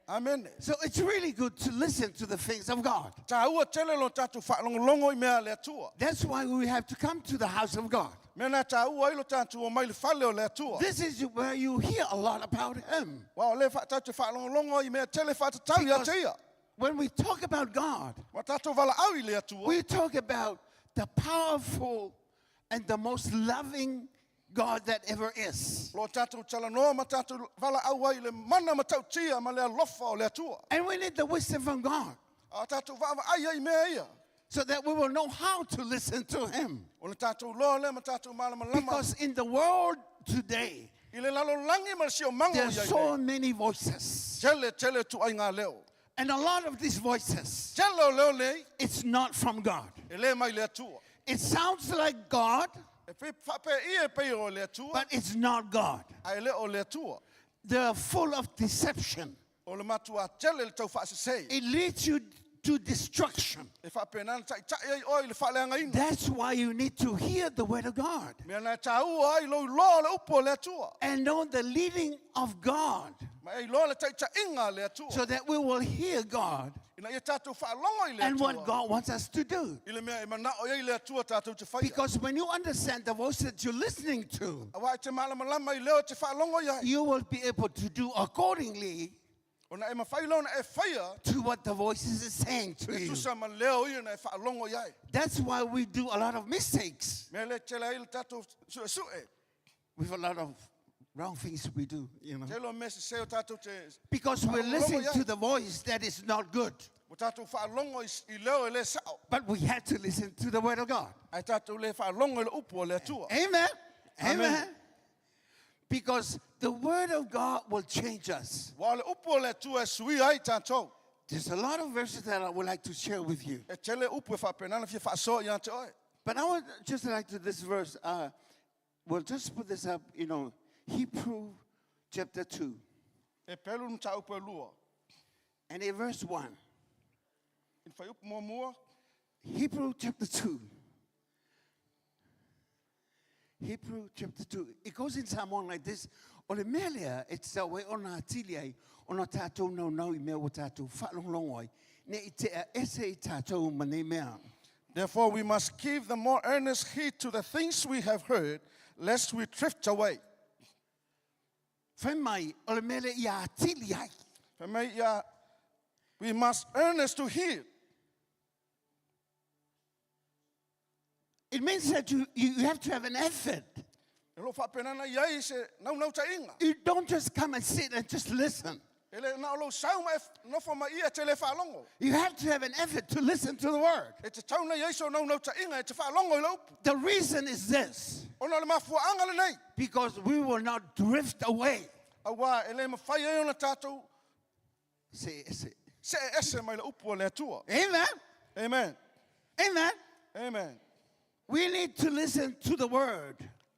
Amen. So it's really good to listen to the things of God. Tāua tele lo tātou whaalongolongo i mea le Atua. That's why we have to come to the house of God. Mea nā tāua ai lo tātou o mai le fale o le Atua. This is where you hear a lot about Him. Wa o le whaatātou whaalongolongo i mea tele whaatatau i a Because te ia. when we talk about God, Wa tātou wala au i le Atua. we talk about the powerful and the most loving God that ever is. Lo tātou talanoa ma tātou wala au ai le mana ma tautia ma le alofa o le Atua. And we need the wisdom from God A tātou waawa ai ai mea ia. so that we will know how to listen to Him. O le tātou loa le ma tātou malama lama. Because in the world today, I le lalo langi ma le sio mango there's i ai so nei. many voices. Tele, tele tu ai ngā leo. And a lot of these voices, Tele o leo nei, it's not from God. e le mai le Atua. It sounds like God, E pe whape i e pei o le Atua, but it's not God. a e le o le Atua. They're full of deception. O le matua tele le tau whaasesei. It leads you to destruction. E whape nana tai tai ai oi le whaaleanga ina. That's why you need to hear the word of God Mea nā tāua ai lo loa le upo le Atua. and know the leading of God Ma e loa le tai tai inga le Atua. so that we will hear God Ina ia tātou whaalongo i le and what Atua. God wants us to do. I le mea e manao ia i le Atua tātou te whaia. Because when you understand the voice that you're listening to, A wā i te malamalama i leo te whaalongo iai. you will be able to do accordingly O na e mawhai leo na e whaia, to what the voices is saying to you. tusa ma leo ia na e whaalongo iai. That's why we do a lot of mistakes Mea le tele ai le tātou sue sue. with a lot of wrong things we do. Te lo mea se seo tātou te... Because we're Whaalongo listening iai. to the voice that is not good. O tātou whaalongo i leo e le sao. But we have to listen to the word of God. Ai tātou le whaalongo i le upu o le Atua. Amen. Amen. Amen. Because the word of God will change us. Wa o le upu o le Atua e sui ai tātou. There's a lot of verses that I would like to share with you. E tele upu e whaapenana fia whaasoa i ante oe. But I would just like to this verse. We'll just put this up, Hebrew chapter 2 E pelu ni tā upu e lua. and in verse 1. I whai upu mua mua. Hebrew chapter 2. Hebrew chapter 2. It goes in Samoan like this. O le mea lea, e te tau ai ona atili ai, ona tātou nau nau i mea o tātou whaalonglongo ai, ne i te a ese i tātou ma nei mea. Therefore we must give the more earnest heed to the things we have heard, lest we drift away. Whai mai, o le mea lea i a atili ai. Whai mai ia, we must earnest to hear. It means that you have to have an effort. E lo whaapenana i ai se nau nau ta inga. You don't just come and sit and just listen. E le na o lo sau ma e nofo ma ia te le whaalongo. You have to have an effort to listen to the word. E te tauna i ai so nau nau ta inga e te whaalongo i le upu. The reason is this, Ona le mafuaanga le nei. because we will not drift away. A wā e le mawhai ai ona tātou Say, say. se e ese mai le upu o le Atua. Amen. Amen. Amen. Amen. We need to listen to the word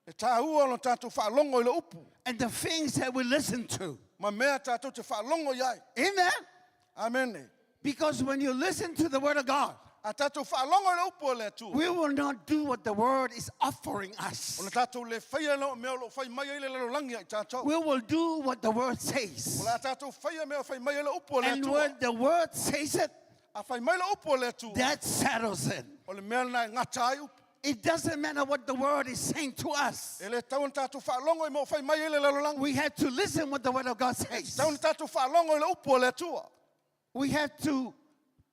E tāua ona tātou whaalongo i le upu. and the things that we listen to. Ma mea tātou te whaalongo i ai. Amen. Amen. Because when you listen to the word of God, A tātou whaalongo i le upu o le Atua. we will not do what the word is offering us. Ona tātou le whaia lo mea o lo whai mai ai le lalolangi ai tātou. We will do what the word says. O la tātou whaia mea o whai mai ai le upu o le And Atua. when the word says it, A whai mai le upu o le Atua. that settles it. O le mea nā e ngata ai upu. It doesn't matter what the word is saying to us. E le tau na tātou whaalongo i mea o whai mai ai le lalolangi. We have to listen what the word of God says. Tau na tātou whaalongo i le upu o le Atua. We have to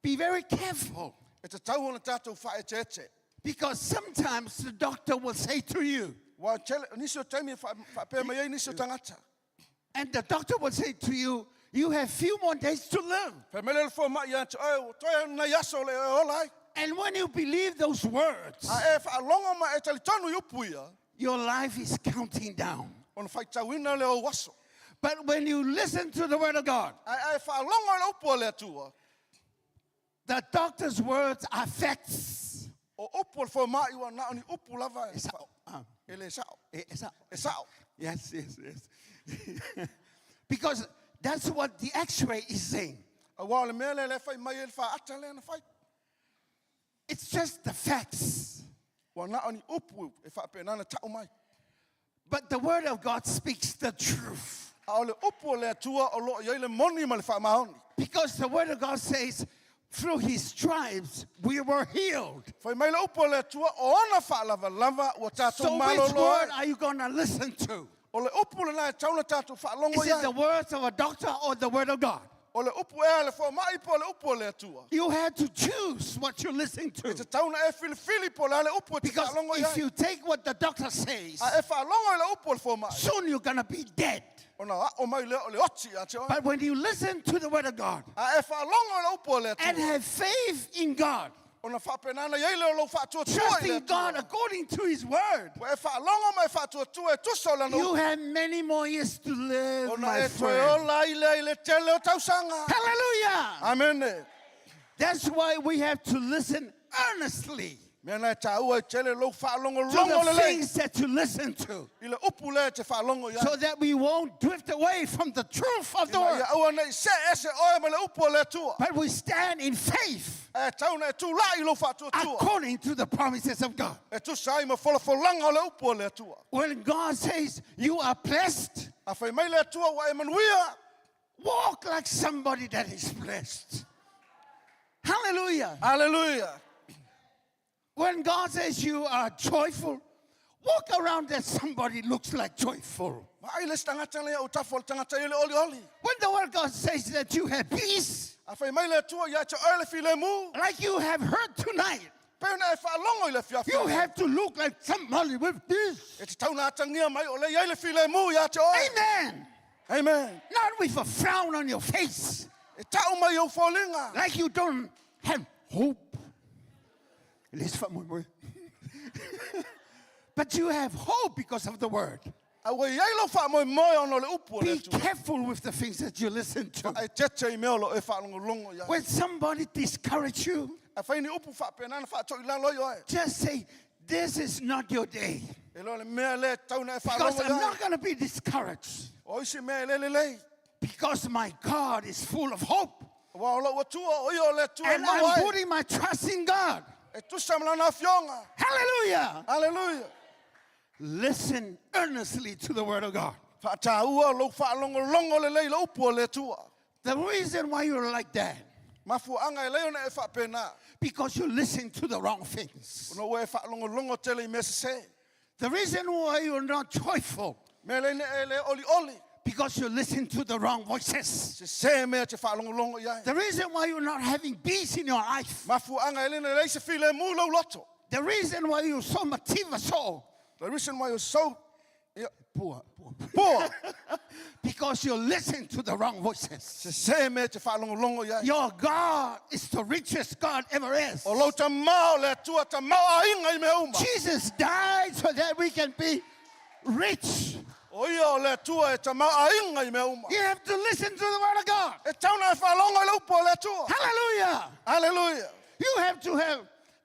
be very careful E te tau ona tātou whaete ete. because sometimes the doctor will say to you, Wa tele, nisi o taimi e whaapea mai ai nisi o tangata. and the doctor will say to you, you have few more days to live. Whai mai le fō mai ia te oe, o toi au nei aso le e ola ai. And when you believe those words, A e whaalongo ma e tali tonu i upu ia, your life is counting down. ona whaitauina le o waso. But when you listen to the word of God, A e whaalongo i le upu o le Atua, the doctor's words are facts. o upu o le fō mai ua na o ni upu lava e. E le sa'o. E sa'o. E sa'o. Yes. Because that's what the x-ray is saying. Auā o le mea lea lea e fai mai ai le fa'aata lea na fai. It's just the facts. Ua na o ni upu e fa'apena na ta'u mai. But the word of God speaks the truth. A o le upu o le Atua o lo'o i ai le moni ma le fa'amaoni. Because the word of God says, through his stripes we were healed. Fai mai le upu o le Atua o ona fa'alavalava ua tatou So which malolo word ai. are you going to listen to? O le upu lenā e tatau ona tatou fa'alogo Is it the i ai. words of a doctor or the word of God? O le upu ea a le foma'i po o le upu o le Atua. You have to choose what you listen E to. tatau ona e filifili po o le a le upu e te Because fa'alogo i if ai. you take what the doctor says, A e fa'alogo i le upu o le foma'i. soon you're going to be dead. Ona a'o mai lea o le oti ia te oe. But when you listen to the word of God A e fa'alogo i le upu o le and Atua. have faith in God, Ona fa'apena na i ai lea o lou fa'atuatua i le trusting God Atua. according to his word, Ua e fa'alogo ma e fa'atuatua e tusa o lana you upu. have many more years to live, Ona my e toe friend. ola ai lea i le tele o tausaga. Hallelujah! Amene. That's why we have to listen earnestly Mea na e tāua i tele lou to fa'alogologo the lelei. things that you listen to I le upu lea e te fa'alogo i ai. so that we won't drift away from the truth of the Ina word. ia aua nei se'e ese oe ma le upu o le Atua. But we stand in faith E tau na e tūla'i lou fa'atuatua. according to the promises of God. E tusa ai ma folafolaga o le upu o le Atua. When God says you are blessed, A fai mai le Atua ua e manuia. walk like somebody that is blessed. Hallelujah. Aleluia. When God says you are joyful, walk around that somebody looks like joyful. Ma'ai le isi tagata lea o tafa o le tagata ia le olioli. When the word of God says that you have peace, A fai mai le Atua ia te oe le filemu. like you have heard tonight, Pe ona e fa'alogo i le afiafi. you have to look like somebody with this. E tatau na atagia mai o le iai le filemu ia te oe. Amen. Amen. Not with a frown on your face, E ta'u mai ou foliga. like you don't have hope. Le isi fa'amoemoe. But you have hope because of the word. A ua iai lou fa'amoemoe ona o le upu o le Be Atua. careful with the things that you listen to. Ai tete i mea o lo e fa'alogologo i ai. When somebody discourages you, A fai ni upu fa'apena na fa'ato'ilalo ai oe. just say, This is not your day. E loa le mea lea e tatau na e Because fa'alogo I'm i ai. not going to be discouraged. O isi mea e le lelei. Because my God is full of hope. Ua o lou Atua o ia o le Atua e And mau I'm ai. putting my trust in God. E tusa ma lana afioga. Hallelujah. Aleluia. Listen earnestly to the word of God. Fa'atāua lou fa'alogologo lelei le upu o le Atua. The reason why you're like that, Mafua'aga e lei ona e fa'apena. because you listen to the wrong things. Ona ua e fa'alogologo tele i mea sesē. The reason why you're not joyful, Mea lei ne'e le olioli. because you listen to the wrong voices. Sesē mea te fa'alogologo i ai. The reason why you're not having peace in your life, Mafua'aga e lei na lei se filemu lou loto. the reason why you're so motivational, The reason why you're so poor, poor, poor. because you listen to the wrong voices. Sesē mea te fa'alogologo i ai. Your God is the richest God ever is. O lou tamā o le Atua tamau aiga i mea uma. Jesus died so that we can be rich. O ia o le Atua e tamau aiga i mea uma. You have to listen to the word of God. E tau na e fa'alogo i le upu o le Atua. Hallelujah. Aleluia. You have to have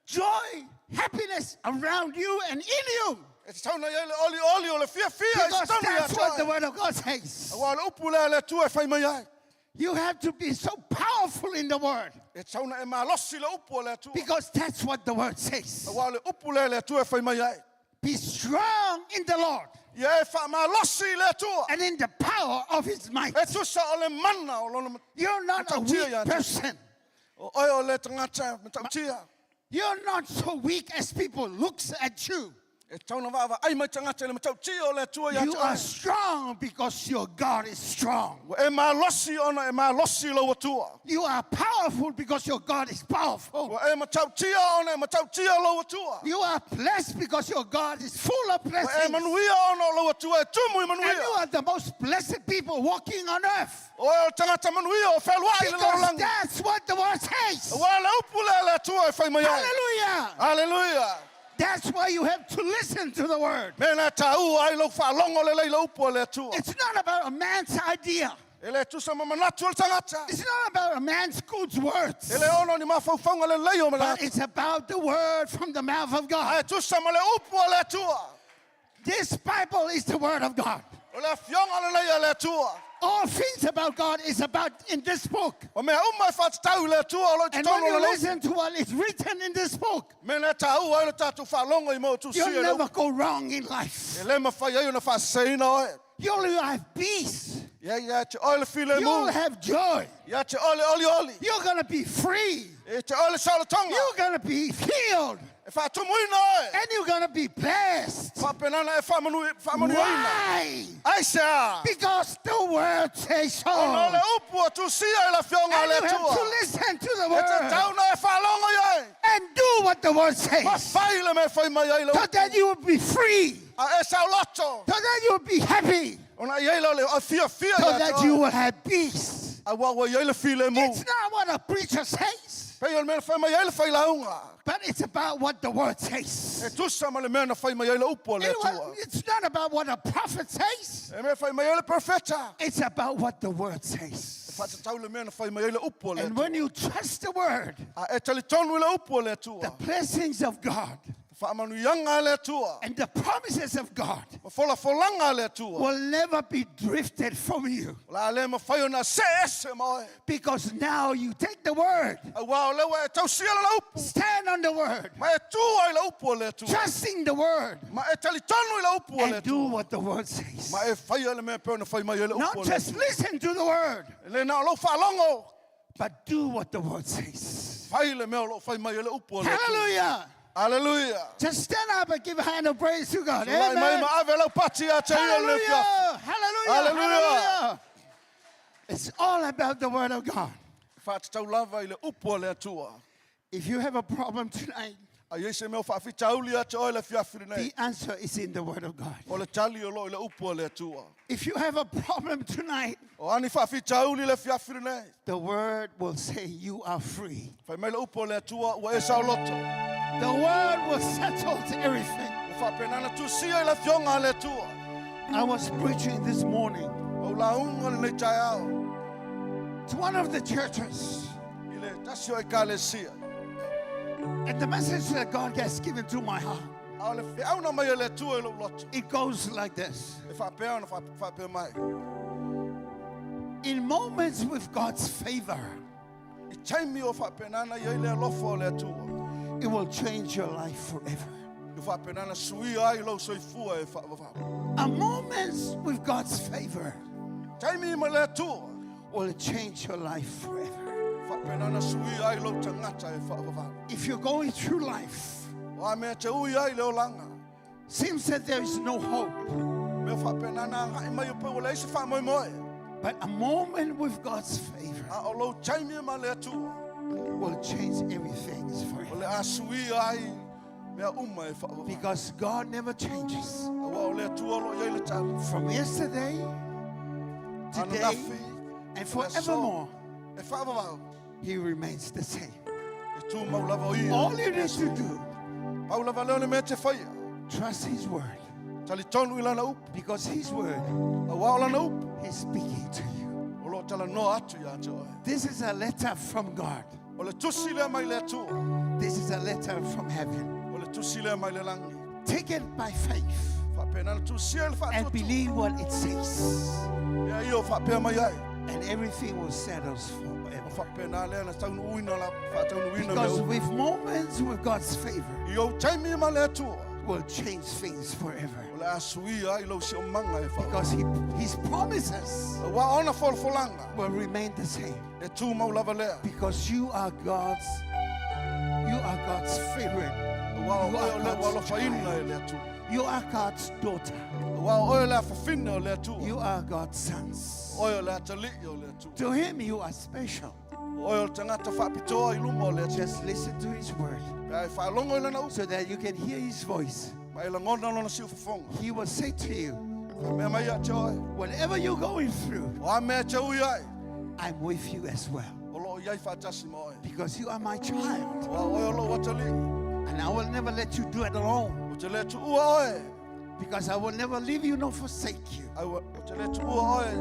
joy, happiness around you and in you. E te tau na i ai le olioli o le fiafia i Because totonu ia that's te what the oe. word of God says. Auā o le upu lea le Atua e fai mai ai. You have to be so powerful in the word E tau na e malosi le upu o le Atua. because that's what the word says. Auā o le upu lea le Atua e fai mai ai. Be strong in the Lord Ia e fa'amalosi i le Atua. and in the power of his might. E tusa o le mana o lona You're not a Matautia weak ia te. person. O oe o le tagata matautia. You're not so weak as people looks at you. E tau na va'avaai mai tagata i le matautia o le Atua ia You te are oe. strong because your God is strong. Ua e malosi ona e malosi lou Atua. You are powerful because your God is powerful. Ua e matautia ona e matautia lou Atua. You are blessed because your God is full of Ua e blessings. manuia ona o lou Atua e tumu i And you manuia. are the most blessed people walking on earth. O e o le tagata manuia o fealua'i le Because lalolagi. that's what the word says. Auā le upu lea le Atua e fai mai ai. Hallelujah. Aleluia. That's why you have to listen to the word. Mea na tāua ai lou fa'alogo lelei le upu o le Atua. It's not about a man's idea. E le tusa ma manatu o le tagata. It's not about a man's good words. E le ono ni mafaufauga lelei o But malata. it's about the word from the mouth of God. Ae tusa ma le upu o le Atua. This Bible is the Word of God. O le afioga lenei a le Atua. All things about God is about in this book. O mea uma e whaatatau i le Atua o lo i And when totonu o you le listen to what is written in this book, Me le tāua ai le tātou whaalongo i mo tu you'll sia le never go wrong in life. E le mawhai ai ona whaaseina oe. You'll have peace. Ia ia te oe le file You'll mu. have joy. Ia te oe le oli oli. You're going to be free. E te oe le saolotonga. You're going to be healed. E whaatumuina oe. And you're going to be blessed. Whaapenana e whaamanu whaamanuina. Why? Ai se a. Because the word says so. Ona o le And upu o tu sia i la fionga le you have Atua. to listen to the E te word tauna e whaalongo i ai. and do what the word Ma says. whai le me whai mai ai le So upu. that you will be free. A e saoloto. So that you will be happy. Ona i ai le a fia fia So ia that te you oe. will have peace. A wa wa i ai le file mu. It's not what a preacher says, Pei o le mea na whai mai ai le whai launga. but it's about what the word E says. tusa ma le mea na whai mai ai le upu a le Atua. It's not about what a prophet says. E mea whai mai ai le perfeta. It's about what the word says. Whaatatau le mea na whai mai ai le upu a le And Atua. when you trust the word, A e tali tonu i le upu a le the Atua. blessings of God Whaamanuianga a le Atua. and the promises of God Ma folafolanga a le Atua. will never be drifted from you La le ma whai ona se ese ma oe. because now you take the word, A wā o lewa e tausia le upu. stand on the word, Ma e tū ai le upu a le Atua. trusting the word, Ma e tali tonu i le upu a le and do Atua. what the word says. Ma e whai a le mea peo na whai mai ai le upu Not a le just Atua. listen to the word, E le nā o lau whaalongo. but do what the word says. Whai le mea o lau whai mai ai le upu a le Atua. Hallelujah. Hallelujah. Just stand up and give a hand of praise to God. Lai mai Amen. ma ave lau pati a te ia le fia. Hallelujah. Hallelujah. Hallelujah. Hallelujah. It's all about the word of God. Whaatatau lava i le upu a le Atua. If you have a problem tonight, A iei se mea o whaafitauli a te oe le fiafiri nei. the answer is in the word of God. O le tali o lo i le upu a le Atua. If you have a problem tonight, O ani whaafitauli le fiafiri nei. the word will say you are free. Whai mai le upu a le Atua ua e saoloto. The word will settle everything. O whaapenana tusia i le fionga a le Atua. I was preaching this morning O la unga le nei tai ao. to one of the churches, I le tasi o e kalesia. and the message that God has given to my heart, A o le whiauna mai e le Atua i lo loto. it goes like this. E whaapea ona whaapea mai. In moments with God's favor, I taimi o whaapenana i le alofa o le Atua. it will change your life forever. I whaapenana sui ai lau soifua e whaawawau. A moments with God's favor Taimi ma le Atua. will change your life forever. Whaapenana sui ai lau tangata e whaawawau. If you're going through life, O a mea te ui ai le olanga. seems that there is no hope. Mea whaapenana ngai mai o pau o le isi wha moi. But a moment with God's favor A o lau taimi ma le Atua. will change everything O forever. le a sui ai mea uma e whaawawau. Because God never changes. A wa o le Atua lo iai le tali. From yesterday, today, Ananafi, and forevermore, E whaawawau. He remains the same. E tū mau lava o ia. All you need to do, Pau lava leo le mea te whaia. trust His word. Tali tonu i lana upu. Because His word A wa o lana upu. is speaking to you. O lo tala noa atu ia te oe. This is a letter from God. O le tusi lea mai le Atua. This is a letter from heaven. O le tusi lea mai le langi. Take it by faith Whaapenana tusia le and whaatuatua. believe what it says, Mea ia o whaapea mai ai. and everything will settle O forever. whaapena lea na taunu uina la whaataunu uina Because mea upu. with moments with God's favor I o taimi ma le Atua. will change things forever. O le asuia ai lau si o manga e wha. Because His promises A wa ona folafolanga. will remain the same. E tū mau lava lea. Because you are God's, you are God's favorite. A wa o You oe are o le God's walofaina child. e le Atua. You are God's daughter. A wa o oe o le afafina o le Atua. You are God's sons. Oe o le atalii o le Atua. To Him you are special. Oe o le tangata whaapitoa i luma o le Atua. Just listen to His word Pea e whaalongo i lana upu. so that you can hear His voice. Ma e langona lona si ufafonga. He will say to you, Mea mai a te oe. whatever you're going through, O a mea te ui ai. I'm with you as well. O lo iai whaatasi ma oe. Because you are my child. O a oe o lo atalii. And I will never let you do it alone. O te le tuua oe. Because I will never leave you nor forsake you. Ai wa- O te le tuua oe.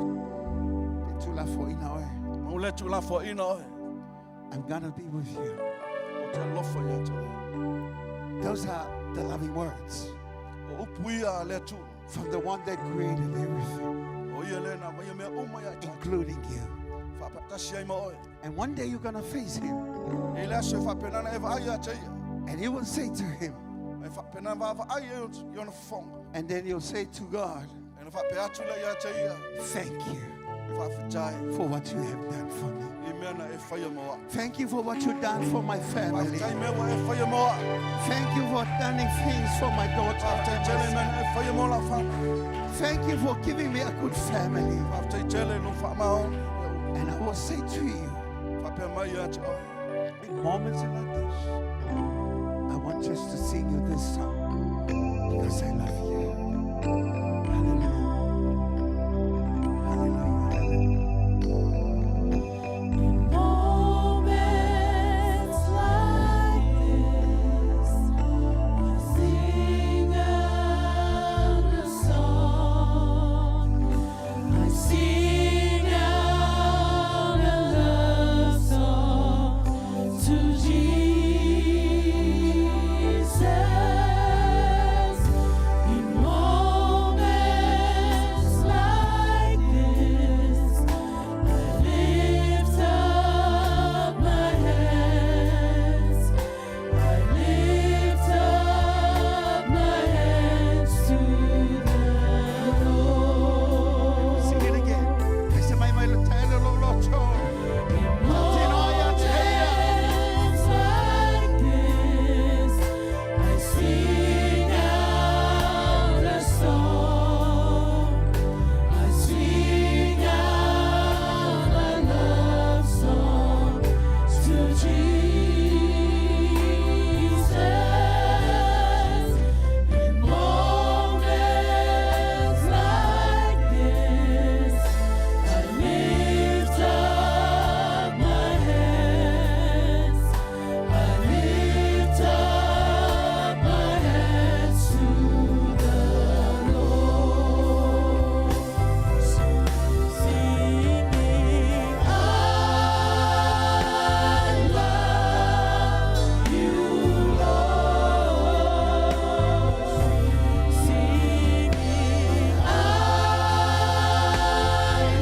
Te tulafoina oe. Ma o le tuulafoaina oe. I'm gonna be with you. O te alofa ia te oe. Those are the loving words. O upu ia a le Atua. From the one that created everything, O ia le na vaia mea uma ia i tātou. including you. Whaapatasi ai ma oe. And one day you're going to face him, E le aso e whaapenana e vaai a te ia. and you will say to him, E whaapenana vaa vaai e i ona whonga. and then you'll say to God, E na whaape atu le ia te ia. Thank you Whaafetai for what you have done for me. I mea na e whaia moa. Thank you for what you've done for my family. Whaafetai mea wa e whaia moa. Thank you for doing things for my daughter. Whaafetai and my tele son. mea na e whaia moa la whana. Thank you for giving me a good family. Whaafetai tele no whaamao. And I will say to you, Whaapea mai ia te oe. in moments like this, I want just to sing you this song because I love you. Hallelujah. Hallelujah. Hallelujah. Moments like this, I sing out a song. I sing out a love song to Jesus. In moments like this, I lift up my hands. I lift up my hands to the Lord. Sing it again. Pese mai mai lo tele lo lo to. Moments like this, I sing out a song. I sing out a love song to Jesus. In moments like this, I lift up my hands. I lift up my hands to the Lord. Singing, I love you, Lord. Singing, I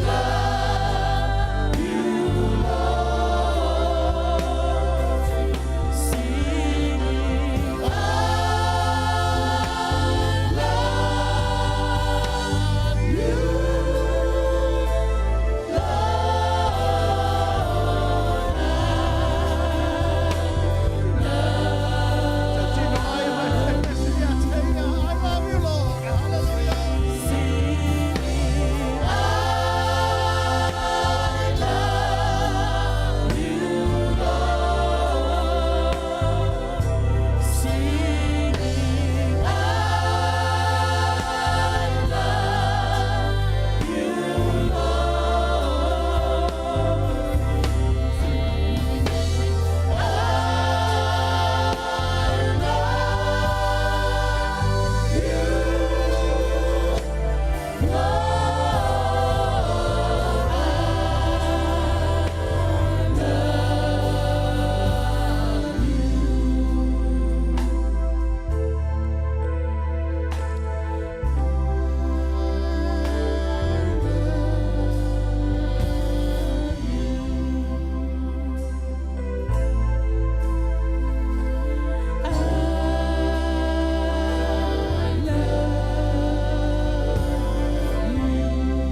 love you, Lord. Singing, I love you, I love you, Lord. Hallelujah.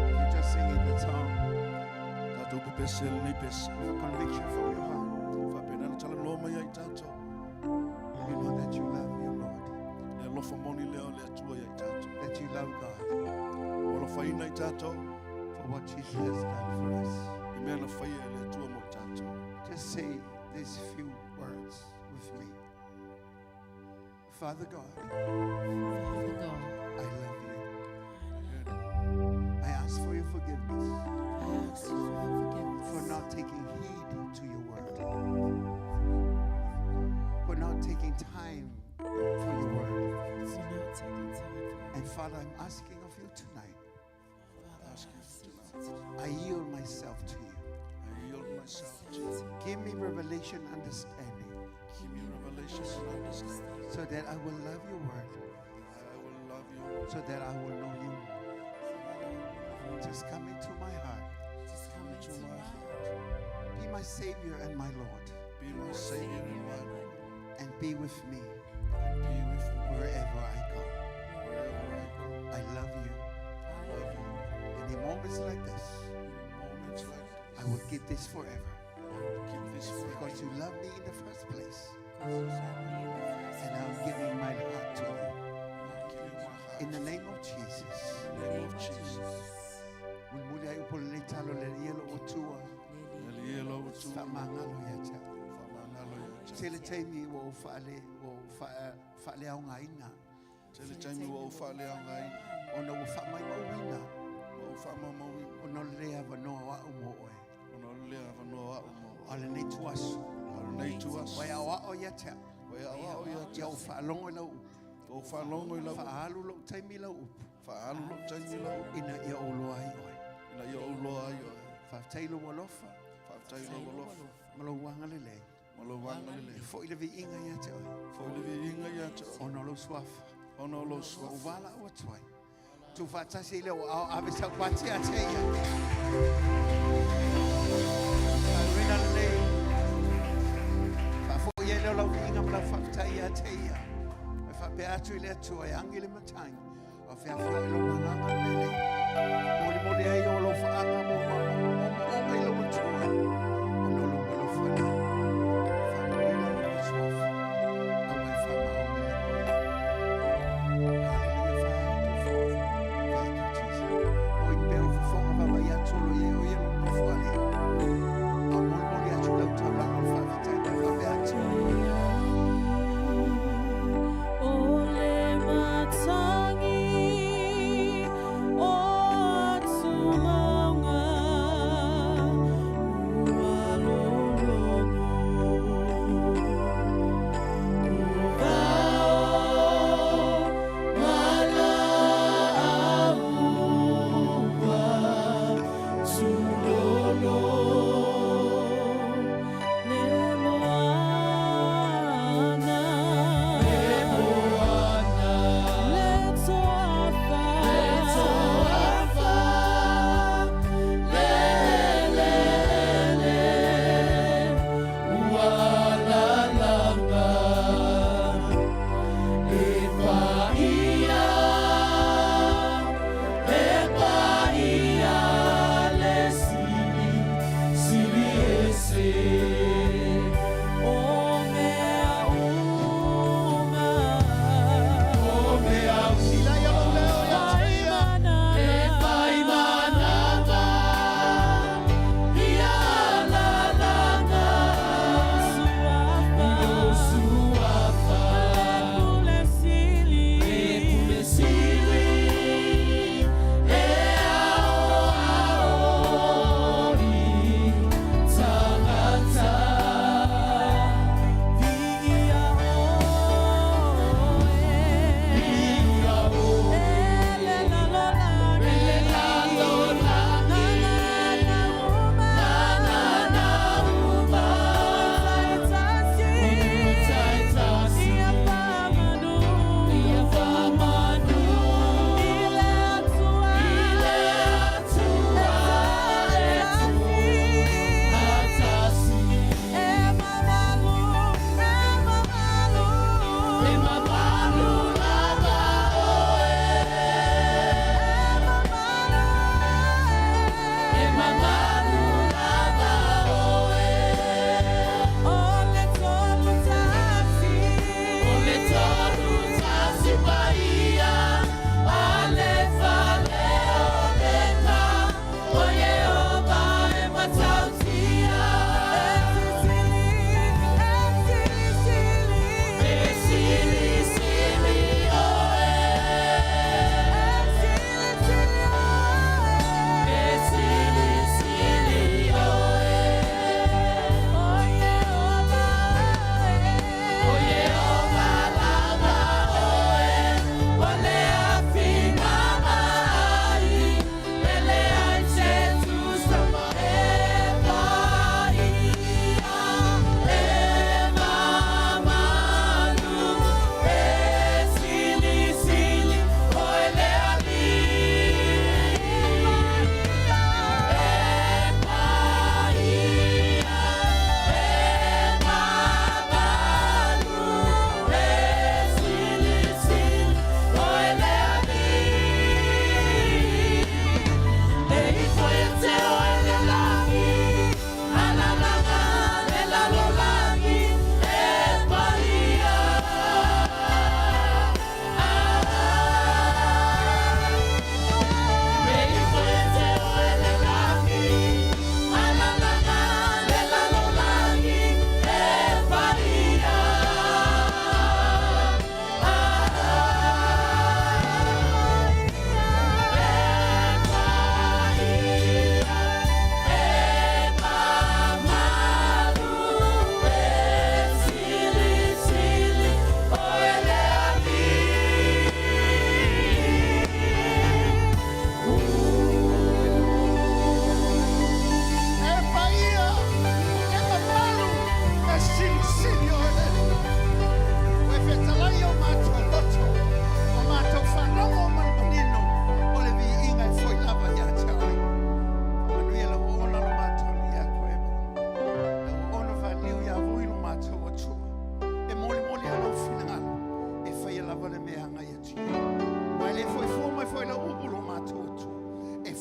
You just sing it the song Tātou pepese le nei pese. with conviction from your heart. Whaapenana tala noa mai ai tātou. You know that you love your Lord, Le alofa moni leo le atua ia i tātou. that you love God O alofa ina i tātou. for what Jesus has done for us. I mea na whaia e le atua mo i tātou. Just say these few words with me. Father God, Father God, I love you. I ask for your forgiveness I ask you for forgiveness for not taking heed to your word, for not taking time for your word. for not taking time for your And Father, I'm asking of you tonight. Ask you tonight. I yield myself to you. I yield myself to you. Give me revelation understanding Give me revelation. Revelation and understanding. So that I will love your word. I will love you. So that I will know you. Just come into my heart. Just come into my heart. Be my Savior and my Lord. Be my Savior and my Lord. And be with me. And be with me. Wherever I go. Wherever I go. I love you. I love you. And in moments like this, In moments like this, I will keep this forever. I will keep this forever. Because you loved me in the first place. And I'm giving my heart to you. I'm giving my heart In the name of Jesus. In the name of Jesus. Mulimuli ai upo le talo le ielo o tua. Le ielo o tua. Whamangalo ia te. Whamangalo ia te. Tele taimi ua o whaale, ua o whaale au ngā ina. Tele taimi ua o whaale au ngā ina. Ona ua whamai mauina. Ua o whamai mauina. Ona le awa noa wa o mo oe. Ona le awa noa wa o mo oe. O le nei tuaso. O le nei tuaso. Wai au ao ia te. Wai au ao ia te. Ia o whaalongo i lau upu. O whaalongo i lau upu. Whaalu lou taimi lau upu. Whaalu lou taimi lau upu. Ina ia o loa ai oe. Ina ia o loa ai oe. Whaatai lau alofa. Whaatai lau alofa. Ma lou wanga lelei. Ma lou wanga lelei. E foi le viinga ia te oe. Foi le viinga ia te oe. Ona lou suafa. Ona lou suafa. O wala o atuai. Tu whaatasi le o ao ave sau pati a te ia. Whaarena lelei. Whaafo ia leo lau viinga ma lau whaatai ia te ia. E whaapea atu i le atua e angi le matangi. O whiawhia i lau nganga mele. Moli moli ai o lau whaanga mo mo mo mo o i lau atua. O no lau lau whana. Whaamuri lau lau suafa. Au e whamao mi le moe. Hallelujah, Father. Thank you, Jesus. O i peo fufonga vava i atolo i e o i lau nofuale. Au moli moli atu lau taulanga o whaafitai mai whaapea atu. O le matangi o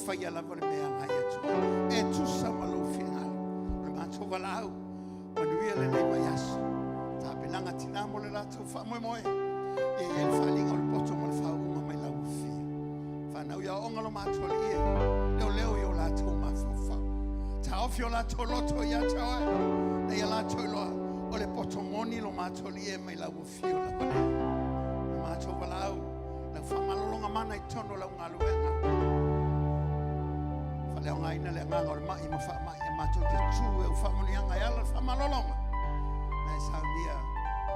faia lava le mea agai atu ai. E tusa ma lou finagalo. O le matou valaau, manuia lenei vaiaso. Tapenaga tinā mo le latou faamoemoe. Ia i ai le faaaliga o le poto ma le faauuga mai lau Afio. Fanau i aoaoga lo matou alii e, leoleo i o latou mafaufau. Taofi o latou loto ia te oe, ina ia latou iloa o le poto moni lo matou alii e mai lau Afio lava lea. O le matou valaau, lau faamalologa mana i totonu o lau galuega. Faaleaogaina le agaga o le mai ma faamai e matou te tu e au faamanuiaga e ala le faamalologa na e saunia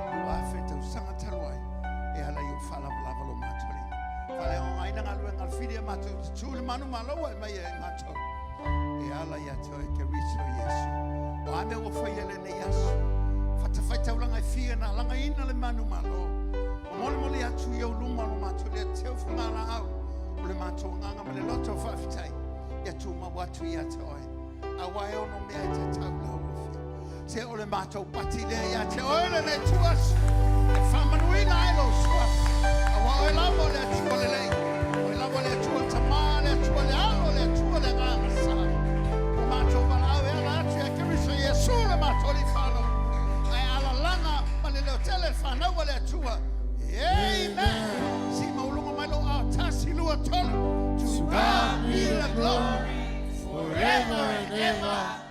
2000 tausaga talu ai e ala i ou faalavalava lo matou alii. Faaleaogaina galuega a le fili e matou te tu i le manumalo ua e maia e matou e ala ia te oe Keriso Iesu. O a mea ua faia i lenei aso, fatafaitaulaga e fia na lagaina le manumalo. Molimoli atu i ou luma lo matou lea teu fagalaau o le matou agaga ma le loto o faafetai ia tumau atu ia te oe. Aua e ono mea e tatau lau afio. Se o le matou pati lea ia te oe lenei tuaso. E faamanuina ai lou suafa. Aua oe lava o le Atua lelei. Oe lava o le Atua Tamā, le Atua le Alo, le Atua le Agaga Sa. O matou valaau e ala atu ia Keriso Iesu le matou Alii Faalogo. Ae alalaga ma le leotele le fanau a le Atua. Amen. Si mauluga mai lou ao tasi, lua, tolu. To God be the glory forever and ever.